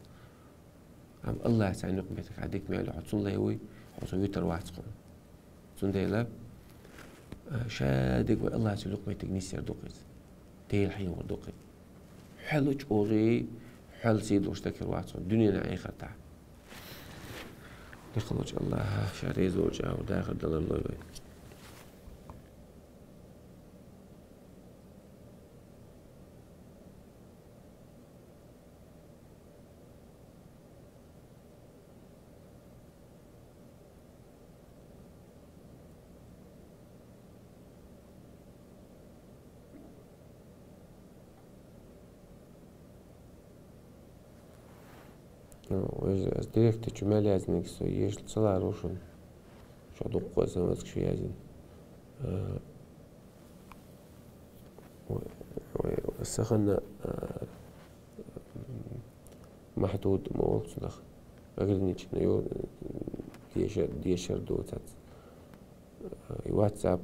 Амма АллахӀаца юкъаметтиг хьан дика мел ю, хьо цунна лай вуй, хьо цунна вуьтур вац хьуна. Цундела, а, ша дерг вай АллахӀаца юкъаметтиг нисъяр ду-кх иза. Дела хьехор ду-кх иза. Хьол чӀогӀий, хьол сий долуш дакар вац хьуна дуьненахь, эхартахь. Декхар долчу АллахӀа ша реза волчу агӀор дахар далар лой вай. Ну, вежа, ас директор чу мел яздинарг со ешал ца ларо шуна. Шо дуккха а сан вацкаш яздина. А, вай, вай, сан ханна, а, махьдуд ма волу цунах. Ограничено ю, дешар, дешар доцац. И WhatsApp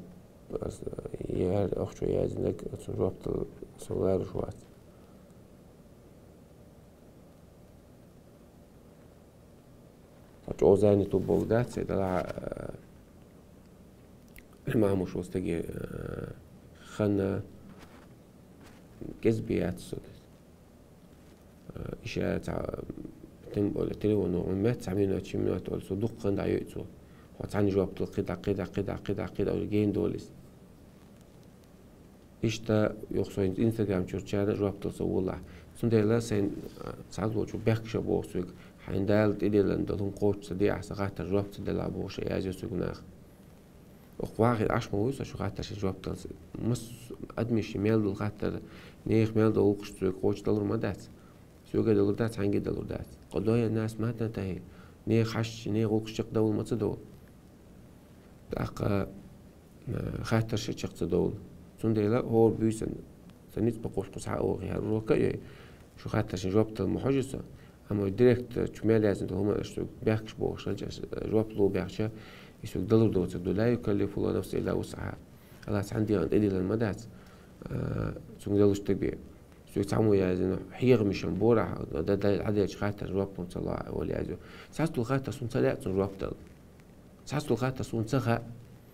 Ас, э, яр-, ахчо яздинарг, цун жоп дала со лоруш вац. Ца чӀоагӀа занят болу дац, ца дала, э, имамаш ву стаге, э, ханна кӀезиг бе яц со. Э, иша ца, тем более, телефон ву, мет цхьа минот, ши минот олу, со дуккха хан дӀайойу цо. Хьо цхьаьна жоп дала, кхидӀа, кхидӀа, кхидӀа, кхидӀа, кхидӀа, гена долу иза. Иштта, юха со Instagram чуьра чарна жоп дала со волахь. Цундела сайн, а, цхьазволчо бехкаш а боху соьга, хьайн Дала тӀедиллина долу хӀума кхочуш ца де ахь, сан хаттарна жоп ца делахь бохуш а язйо соьга наха. Оха вахийна Ӏаш ма вуй со шун хаттаршна жоп дала. Мас-, адамашна мел долу хаттар, нехан мел долу гӀуллакхаш соьга кхочуш далур ма дац. Соьга а далур дац, цхьаьнга а далур дац. Къадоя нас ма тантахьи. Нехан хьашт, нехан гӀуллакхаш чекхдовла ма ца довла. ТӀаккха, э, хаттарш а чекх ца довла. Цундела хӀора буьйсанна, сан ницкъ бакъош кху схьа а вахе, хӀара урока а йой, шун хаттаршна жоп дала ма хьожу со. Амма директ чу мел яздина долу хӀуманаш соьга бехкаш бохуш хилча, жоп ло баьхча, и соьга далур доцург ду. Ла юкаллифуллаху нафсан илла вусъаха. Аллах цхьана дегӀана тӀедиллина ма дац, э, цунга далуш дерг бен. Соьга цхьаммо яздина, хьехамашна борахь, да-, да-, дӀаделлачу хаттарна жоп хӀунда ца ло, олу язйо. Цхьацдолу хаттар суна ца лаьа цунна жоп дала. Цхьацдолу хаттар суна ца хаьа.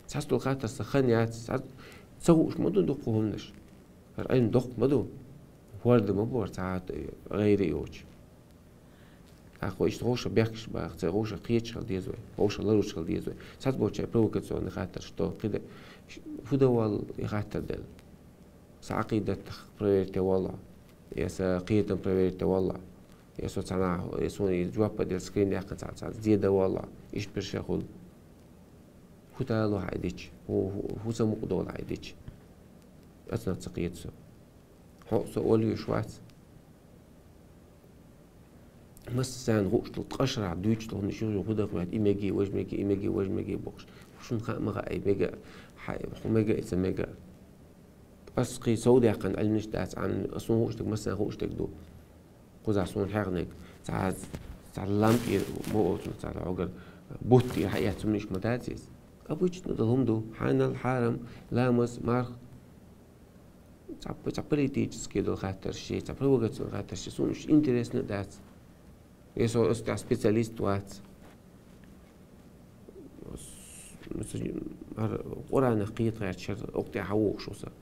Цхьацдолу хаттар сан хан яц. Цхьац-, ца хууш ма ду дуккха хӀуманаш. ХӀара Ӏилма доккха ма ду. ХӀорда ма бу хӀара цхьа а гӀайре йоцуш. ТӀаккха вай иштта вовшах бехкаш баха, цхьа вовшах кхеташ хила деза вай, вовшах ларвеш хила деза вай. Цхьацболчара провокационный хаттарш до, кхидӀа, хӀун дан воллу и хаттар делла? Сан Ӏакъидат проверить ян воллу хьо? Я сан кхетам проверить ян воллу хьо? Я со цхьа нах, я суна и жоп а делла, скрин яьккхина цхьа, цхьа зе дан воллу хьо? Иштта берш а хуьлу. ХӀун далахь хьайна дича? ХӀун, хӀун, хӀун сан мукъа долу хьайна дича? Ацанах ца кхета со. Хьо а со а олуьйш вац. Массарна хууш долу, ткъа шарахь дуьйцуш долу хӀуманаш ю, хӀун даха моьтту, и мега, важа мега, и мега, важа мега бохуш. Шуна хаа ма хаьа, и мега, хьай, хӀун мега, и ца мега. Ас кхин совдаьккхина Ӏилманаш дац, Ӏан, ас хӀун хууш дерг, массарна хууш дерг ду. Кхузахь суна хьехнарг, цхьа, цхьа лампа тӀера ма оцу, цхьа хьогара бутт тӀера хьаэцна хӀуманаш ма дац иза. Обычно долу хӀума ду, хьанал, хьарам, ламаз, марха. Цхьа, цхьа политический долу хаттарш, цхьа провокационный хаттарш, суна уьш интересно дац. Я со, ас тӀехь специалист вац. Ас, ас, хӀара Къуранах кхета гӀерташ, хӀара окху тӀехь вогӀуш ву сан.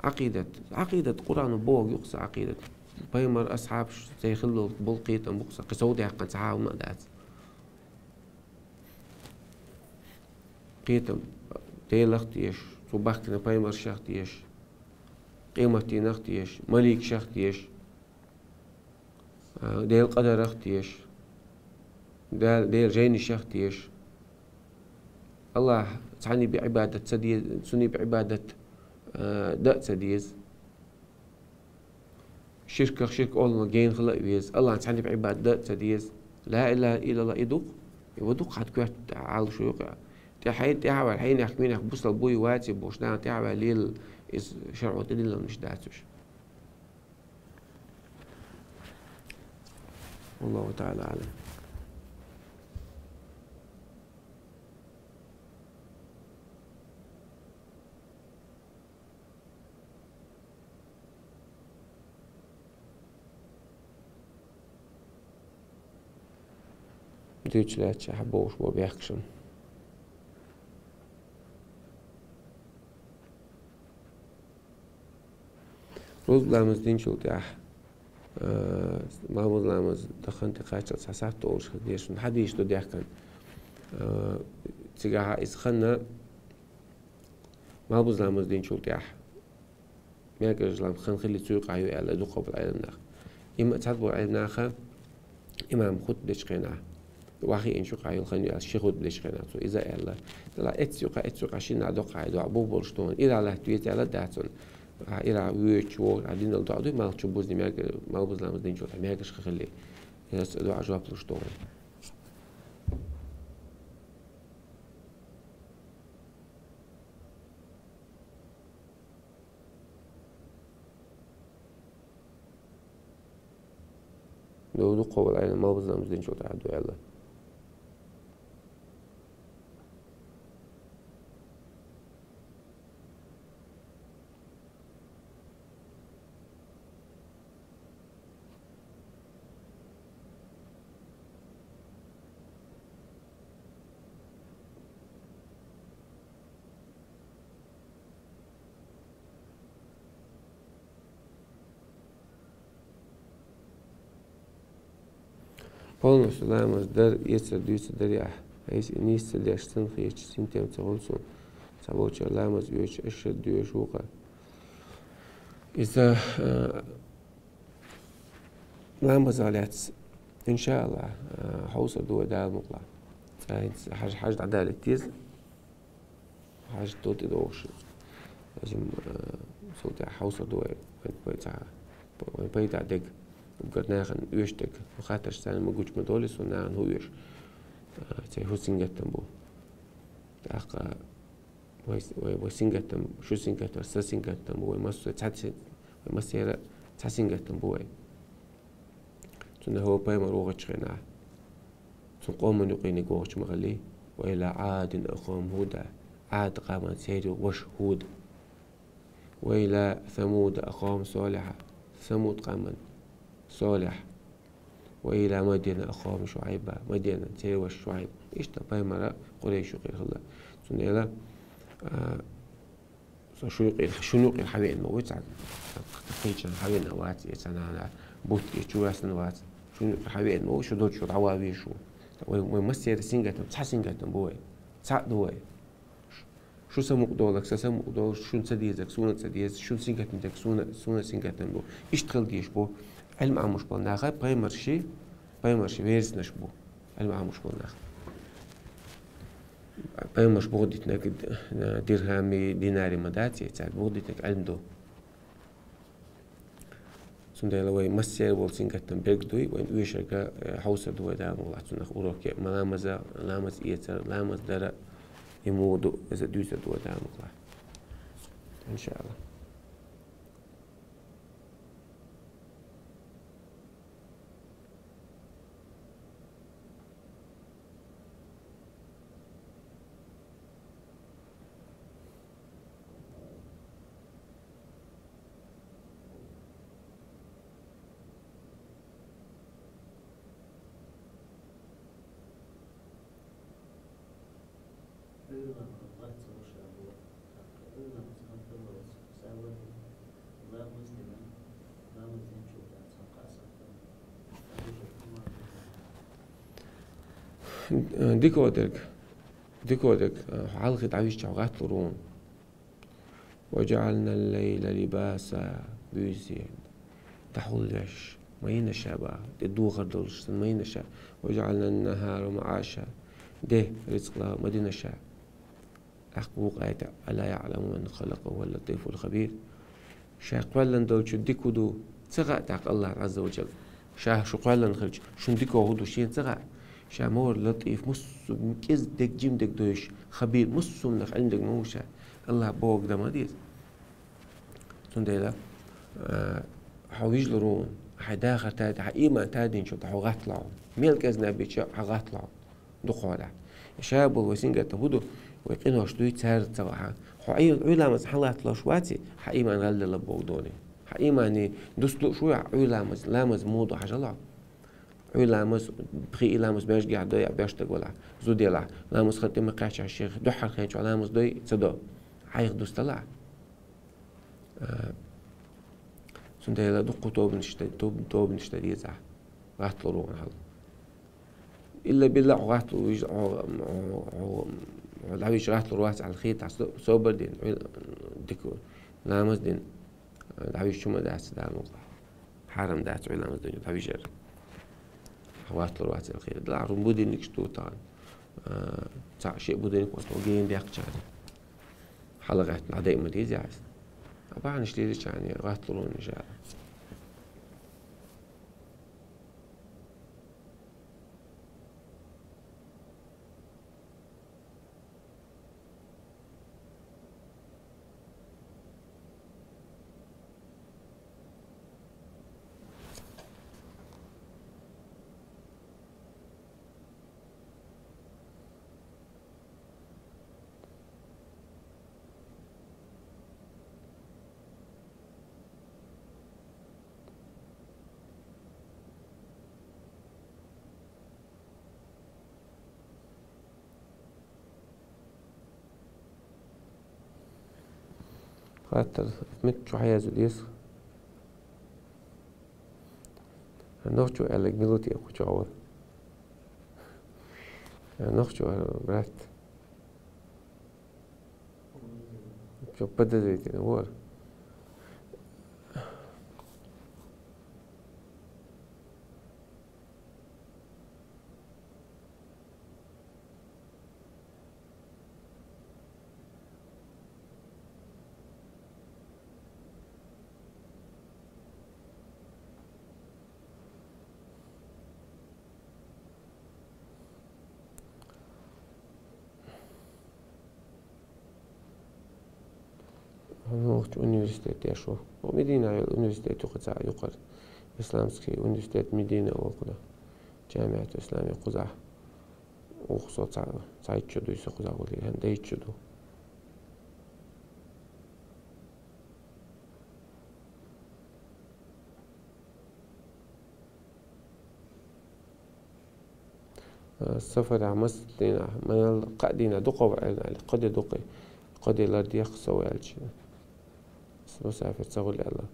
Ӏакъидат. Ӏакъидат Къурано бохург ю-кх сан Ӏакъидат. Пайхамар, асхьабаш, церан хилла болу кхетам бу-кх сан. Кхин совдаьккхина цхьа а хӀума а дац. Кхетам Делах тешаш, цо бахкийна пайхамаршах тешаш, къематдийнах тешаш, маликашах тешаш, а, Делан къадарах тешаш, Дел-, Делан жайнашах тешаш. Аллахь цхьанна бен Ӏибадат ца де-, цунна бен Ӏибадат, а, дан а ца деза. Ширках ширк оллунах гена хила а веза, Аллахьна цхьанна бен Ӏибадат дан а ца деза. Ла илаха иллаллах и ду-кх, и ва ду-кх хьан коьрта тӀехь Ӏалашо юкъа. ТӀехь хьай-, тӀехьа ваьлла хьенех-минех бусалба буй, ваций бохуш, нахана тӀехьа ваьлла лелла иза шарӀо тӀедиллинарш дац уьш. Валлаху таӀала аӀлам. Дуьйцуш лаьтташ ахьа бовш бо бехкашам. Рузба ламаз динчул тӀаьхьа, а, малбуза ламаз дахана тӀе кхаччалц цхьа сахьт олуш хила дезаш, хьадисаш ду даьхкина. А, цигахьа иза ханна малбуза ламаз динчул тӀаьхьа. Мегаш лам хан хилли цу юкъахь ю аьлла, дукхахболу Ӏеламнаха. Има цхьаболу Ӏеламнаха имам хутба дечу хенахь, вахиъинчу юкъахь йолу хан ю аьлла, ши хутба дечу хенахь цо иза аьлла. Дала эццу юкъахь, эццу юкъахь шинна а доккхахь дуьхьа бух болуш ду хьуна. Ирахь латта веза аьлла дац хьуна. Ахьа ирахь воьдучу вогӀу, ахьа динал доӀа дуй, малчу бузни мегар-, малбуза ламаз динчул тӀаьхьа мегаш хан хилли. Иза доӀа жоп луш ду хьуна. Ду, дукхахболу Ӏеламнаха малбуза ламаз динчул тӀаьхьа ду аьлла. Полностью ламаз дар, эцар дуьйцар дарий ахь. Хьайса и нийса ца деш санна хеташ, синтем ца хуьлу цунна. Цхьаболчара ламаз оьцуш, ашшар доьшуш ву-кх. Иза, а, ламазах лаьцна, иншааллахӀ, а, хьовсур ду вай Дала мукъалахь. Цкъа хӀинца хьаж-, хьаж дӀадалийта деза. Хьаж тӀе тӀедогӀуш. Лазим, а, цул тӀаьхьа хьовсур ду вай, вай, вай цхьа, вай пайда дег. Уггар нахана оьшург, хаттарш царна ма гучу ма долий, со нахана хӀун оьшу, а, церан хӀун сингаттам бу. ТӀаккха вай, вай, вай сингаттам, шу сингаттам, сан сингаттам бу, вай массо а цхьа си-, вай массеран цхьа сингаттам бу вай. Цундела хӀокху пайхамар вогӀучу хенахь, цуьнан къоман юкъаниг вогӀуш ма хиллий: «وإلى عاد أخاهم هودا», Ӏад къаман церан ваша ХӀуд. «وإلى ثمود أخاهم صالحا», Самуд къаман Солихь. «وإلى مدين أخاهم شعيبا», Мадьяна церан ваша ШуӀайб. Иштта пайхамар Къурайш юкъера хилла. Цундела, а, со шу юкъера, шуна юкъера хьан веана ма ву цхьа, кхечанхьа хьан веана вац, и цхьа нана бутт и чу ваьсна вац. Шуна юкъера хьан веана ма ву, шу долчу дӀаван везаш ву. Вай, вай массеран сингаттам, цхьа сингаттам бу вай. Цхьаъ ду вай. Шу самукъадолург, сан самукъадолуш, шуна ца дезарг, суна ца деза, шуна сингаттам дерг, суна, суна сингаттам ду. Иштта хила дезаш бу. Ӏилма Ӏамош болу нах, пайхамарши, пайхамарши верзинарш бу. Ӏилма Ӏамош болу нах. Пайхамарш бухадитинарг дирхьами, динари ма дац, цаьрга бухадитинарг Ӏилма ду. Цундела вай массеран волу сингаттам берг дуй, вайн оьшург, э, хьовсур ду вай Дала мукъалахь цунах уроке. Ма ламаза, ламаз эцар, ламаз дара, и муха ду, иза дуьйцур ду вай Дала мукъалахь. ИншааллахӀ. Дика дерг, дика дерг, хьалхе дӀавижча гӀатталур ву. «وجعلنا الليل لباسا», буьйса дӀахьулъеш ма йина ша боху, тӀедухар долуш санна ма йина ша. «وجعلنا النهار معاشا», де рицкъ лан ма дина ша. ТӀаккха вукху аятехь: «ألا يعلم من خلق وهو اللطيف الخبير». Ша кхоьллина долчун дика хӀун ду ца хаьа тӀаккха АллахӀ Ӏазза ва Джалла? Ша шу кхоьллина хилча, шуна дика хӀун ду шена ца хаьа? Ша ма вара Латиф, массо а кӀезиг дерг, жима дерг дойуш, Хабир, массо а хӀуманах Ӏилма дерг ма ву ша? АллахӀ бохург дан ма деза. Цундела, а, хьо вижлур ву, хьайн дахар тадина, хьан ийман тадинчул тӀаьхьа хьо гӀатталахь. Мел кӀезиг нах бича хьо гӀатталахь. Дукха хьолахь. Ша болу вай сингаттам хӀун ду? Вай къинош дуй, цара ца вахьа. Хьо Ӏуьйламаз хьан латталуш ваций, хьан ийман гӀелделла боху доне. Хьан иймане дуста лууш ву ахь Ӏуьйламаз, ламаз муха ду хьажал хьо. Ӏуьйламаз, пхи и ламаз бежгехь дой, беш даг валахь, зуда елахь. Ламаз хан тӀе ма кхаьчча шех, дуьххьара хенчохь ламаз дой, ца до. Хьайх дусталахь. А, цундела дуккха тобанаш дан, тоб-, тобанаш дан деза ахь. ГӀатталур ву хьал. Илла билла хьо гӀатталур ву, хьо, хьо, хьо, хьо дӀавижча гӀатталур вац аьлла хетахь, со-, собар дина, Ӏуьйла-, дика ламаз дина, дӀавижча хӀума дац Дала мукъалахь. Хьарам дац Ӏуьйламаз дина дӀавижар. Хьо гӀатталур вац аьлла хетахь. Дала хьарам будильникаш ду тахана. А, цхьаъ шиъ будильник вац, хьо гена деккхачарна. ХьалагӀаьттина дӀадайа ма деза ахь. А бахьанаш лелачарна гӀатталур ву, иншааллахӀ. Хаттар, меттиг чу хьаяза деза. Нохчо аьлларг мила тӀе кху чохь вара? Нохчо, брат. Чё, подозрительно, вот. Нохчо университет деш ва. Хьо Медина йола университет юкъа цхьа юкъара. Исламский университет Медина оал кхуза. Джамиату Исламия кхуза. Укх со цхьа, цхьайтта шу ду со кхуза гулдеш. ХӀанз дейтта шу ду. Сафарах масса дийнахьа, маьл кхо дийнахьа дукха ва аьлла, кхо де дукха, кхо де лардехк со аьлча. Мусафир ца гӀур аьлла.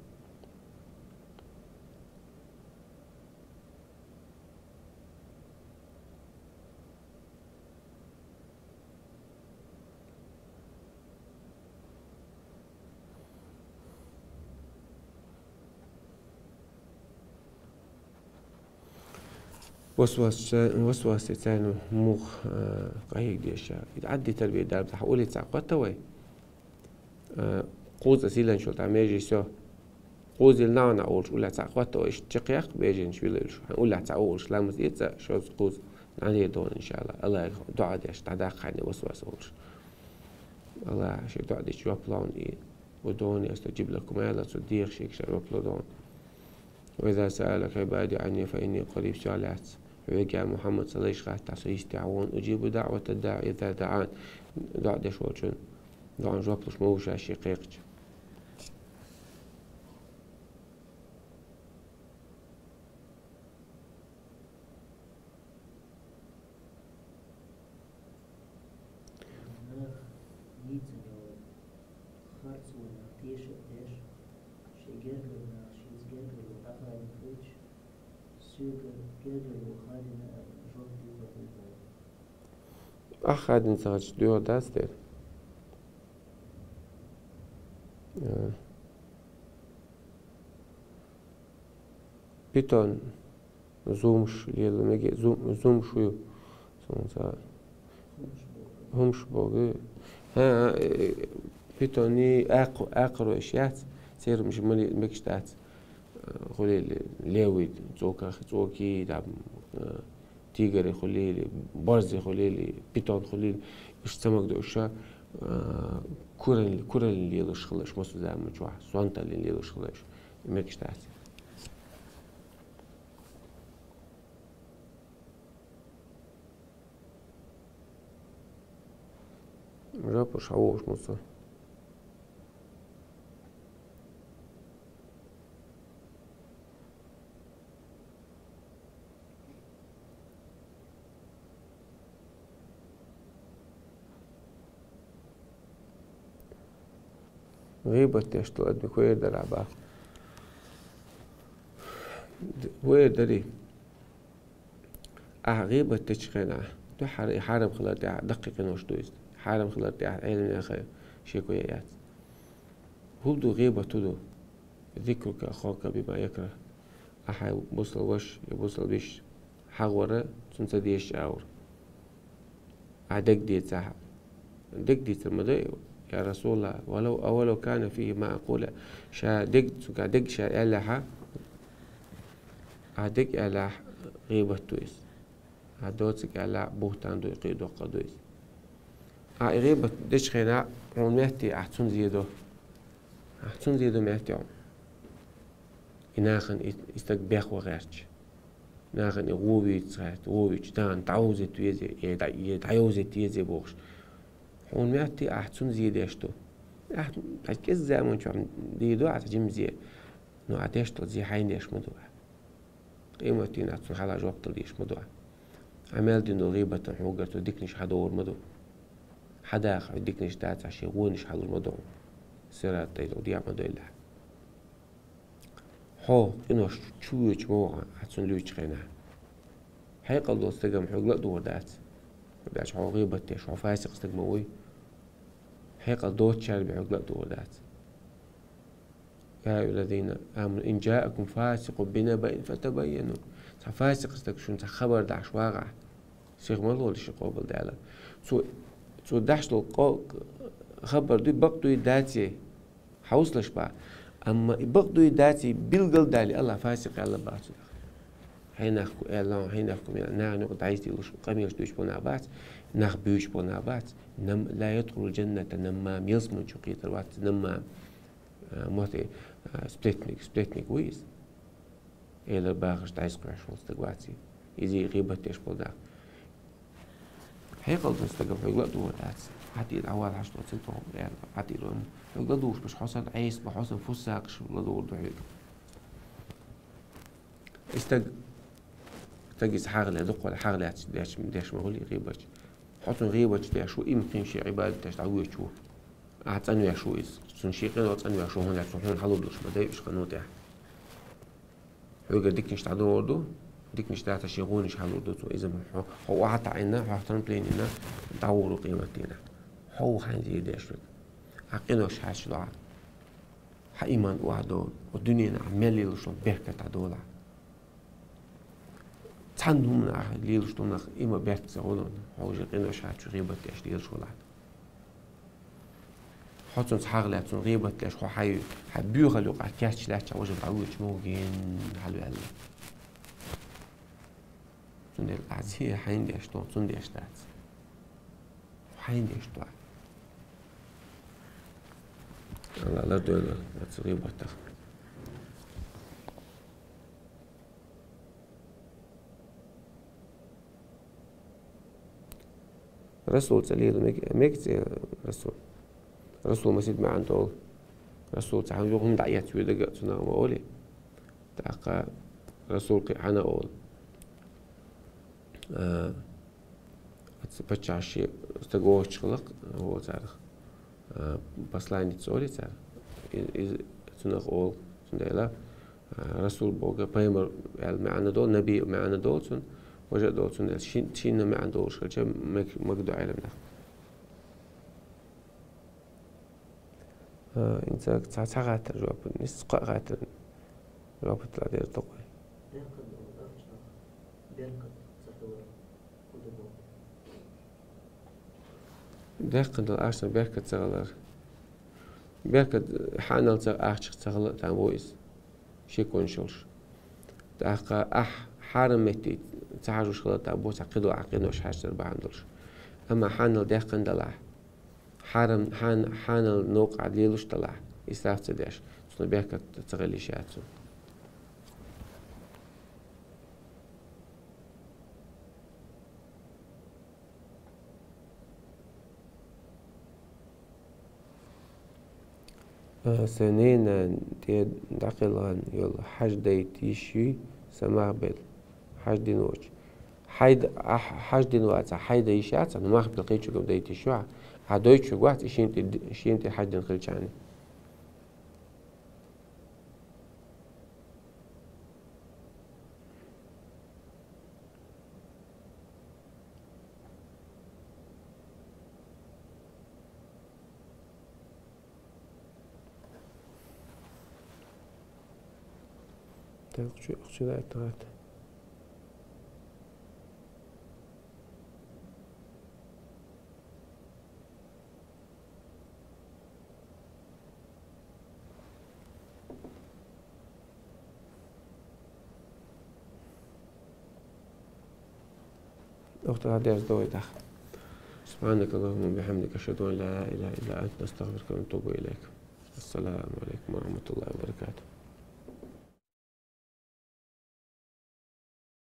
Васвас ца-, васвас царна мух, а, къахьега деза. Из Ӏадда тарбия дарба хьа улица кхоттавий? А, кхуза силан шул тӀа межи со. Кхуза ил нана олуш улица кхоттавий, иштта чекхъяккха беженаш вилуш. Хьан улица олуш, ламаз эца, шозза кхуза. ДӀанедон, иншалла. Аллах дуӀа деш, дӀадаккха хьайна васвас олуш. Аллах, ши дуӀа деш, жоп лон и. ادعوني أستجب لكم, аьлла цо, деха шега ша жоп ло дон. وإذا سألك عبادي عني فإني قريب, со лаьц. Хьоьга, Мухьаммад, са лайш хаттахь, со йистехь вон, أجيب دعوة الداع إذا دعان. ДуӀа деш волчун, дуӀан жоп луш ма ву ша шен кхайкхича. Нах нийсса йолу харцонах теша а деш, шен гергара нах шеца гергарло дӀахадийна хилча, соьга гергарло хадийна аьлла жоп дийр ду хьуна. Ахьа хадийна ца хилча, доьхур дац дера. А. Питон. Зумаш лела меге, зум-, зумаш ву. Суна ца хӀумаш богу. ХӀа, э, питони акх-, акхаройш яц, цермаш мали мегаш дац. Э, хулили левый, цоках, цоки, там, э, тигри хулили, борзи хулили, питон хулили. Уьш ца магадо уьш, э, кураллин, кураллин лелаш хилаш, массо заман чохь, сонталлин лелаш хилаш. Мегаш дац. Жоп луш хьан вогӀуш муса? ГӀийбат деш долу адамиг хӀун эр дара бах? ХӀун эр дарий? Ахьа гӀийбат дечу хенахь, дуьххьара и хьарам хилар тӀехь даккхий къинош ду иза. Хьарам хилар тӀехь Ӏеламнаха шеко ян яц. ХӀун ду гӀийбат, хӀун ду? ذكرك أخاك بما يكره. Ахьа бусал ваш я бусал биш хьагӀора, цунна ца дезаш агӀор. Ахьа дерг дийцахь, дерг дийцар ма дай, я Расулаллах, ولو، أولو كان فيه ما أقول, ша дерг, цуьнга дерг ша аьллехьа, ахьа дерг аьллехь гӀийбат ду иза. Ахьа доцург аьллехь бухтан ду, кхин доккха ду иза. Ахьа и гӀийбат дечу хенахь, хьуна метте ахьа цунна зе до. Ахьа цунна зе до метте хьуна. И нахана и, и стаг бехван гӀерташ. Нахана и гӀо вийца гӀерта, гӀо вийча, дана дӀаозийта везе, е дӀа-, е дӀаозийта везе бохуш. Хьуна метте ахьа цунна зе деш ду. Ахьа, ахьа кӀезза заман чохь зе до ахьа цхьа жима зе. Но ахьа деш долу зе хьайна деш ма ду ахьа. Къематдийнахь цунна хьалха жоп дала дезаш ма ду ахьа. Ахьа мел дина долу гӀийбатан хьуна гар цо диканаш хьадовр ма ду. Хьадаха хьо диканаш дацахь, шен вонаш хьалур ма ду хьуна. Сират тӀе долу дегӀ ма дойлахь. Хьо къинош чу воьдуш ма ву ахьа цунна луьйчу хенахь. Хьекъал долу стагам хьоьга ла а догӀур дац. Дальше хьо гӀийбат деш, хьо фасикъ стаг ма вуй. Хьекъал доцучарех бе хьогла а догӀур дац. يا أيها الذين آمنوا إن جاءكم فاسق بنبإ فتبينوا. Цхьа фасикъ стаг шуна цхьа хабар дахьаш вагӀахь. Сих ма лолаш къобал даьлла. Цо, цо дахьаш долу къо-, хабар дуй, бакъ дуй, даций. Хьовсалаш бах. Амма и бакъ дуй, даций билгал далий, Аллах фасикъ аьлла бац. Хьенахку аьлла, хьенахку мел, нахана юкъа дӀайсдийлуш, къамелаш дуьйцуш болу нах бац, нах буьйцуш болу нах бац. Нам-, لا يدخل الجنة نمام, ялсамани чу кхетар вац наммам. А, мотт, а, сплетник, сплетник вуй иза. Элар бахаш дӀайса кхоьхьуш волу стаг вац и. Иза гӀийбат деш болу нах. Хьекъал долу стагах хьоьга ла а догӀур дац. Хьан тӀера дӀавала хьаш доцург тоху, аьлла, хьан тӀера ван. Хьоьга ла а догӀуш баш хьо санна Ӏеса бан, хьо санна фуссакъаш ла а догӀур ду хьоьга. И стаг, стаг иза хьагӀ ле, дуккха хьагӀ лаьцна деш, деш ма хуьлий гӀийбатча. Хьо цунна гӀийбатча деш ву, и ма кхин шен Ӏибадат деш дӀавоьдуш ву. Ахь цӀанвеш ву иза. Цунна шен къинойх цӀанвеш ву, хӀунда аьлча хьуна хьалур долуш ма дай уьш къинош тӀехь. Хьоьгара диканаш дӀадогӀур ду, диканаш дацахь шен гӀонаш хьалур ду цо. Иза ма хьо, хьо охьатаӀийна, хьох трамплин йина, дӀагӀур ву къематдийнахь. Хьо ву хьайна зийр деш верг. Ахь къинойх хьаьрча лохьа. Хьан ийман охьадовла, хьо дуьненахь мел лелаш долу беркат дӀадолахь. Цхьана хӀуманах лелаш долу нах, и ма беркат ца гӀо, хьо уже къинойх хьаьрча гӀийбат деш лелаш волахь. Хьо цунца хьагӀ лаьцна, цунна гӀийбат деш, хьо хьай, хьай боьхалла юкъахь кечдеш лаьттача, важа дӀавоьдуш ма ву гена хьалаваьлла. Цундела ахь зен хьайна деш ду, цунна деш дац. Хьайна деш ду ахь. Алла лардойла оцу гӀийбатах. Расул цӀе лела мег-, мега цӀе Расул. Расул масийта маьӀна долу. Расул цхьа юха хӀума дӀаэцна вуьйдага цунах ма олий. ТӀаккха Расул кхин хьана олу. А, оцу паччахьаш стаг вогӀучу хиларх, вон царах, а, посланец олий цара. И-, иза цунах олу, цундела, а, Расул бохург пайхамар аьлла маьӀна долу, наби маьӀна долу цунна, важа а долу цунна, шин-, шинна маьӀна долуш хилча, маг-, магадо Ӏеламнах. А, инца цхьа, цхьа хаттар жоп, нис кхаа хаттар жоп тла дер токъой. Даьккхина долу ахчанах беркат ца хилар хӀун ду боху? Даьккхина долу ахчанах беркат ца хилар. Беркат хьанал ца ахчах ца хила там бу иза. Шеконаш йолуш. ТӀаккха ахь хьарам метте ца хьажуш хила там бу, цхьа кхидо ахь къинош хьаьжцар бахьана долуш. Амма хьанал даьккхина далахь, хьарам, хьан-, хьанал новкъахь лелуш далахь, исраф ца деш, цунах беркат ца хила йиш яц цунна. Э, сан ненан тӀе дӀакхелхина йолу хьаж дайта йиш юй, сан мах белла, хьаж дина воцуш. Хьайда, ахь хьаж дина вацахь, хьайда йиш яц, ну, мах белла кхечуьнгара дайта йиш ю хьан. Ахь дойтуш вац, и шен тӀе, шен тӀе хьаж дина хилчахьана. Так, чу, чу даьттахьа. أختها دير زدويدة. سبحانك اللهم وبحمدك، أشهد أن لا إله إلا أنت، نستغفرك ونتوب إليك. السلام عليكم ورحمة الله وبركاته.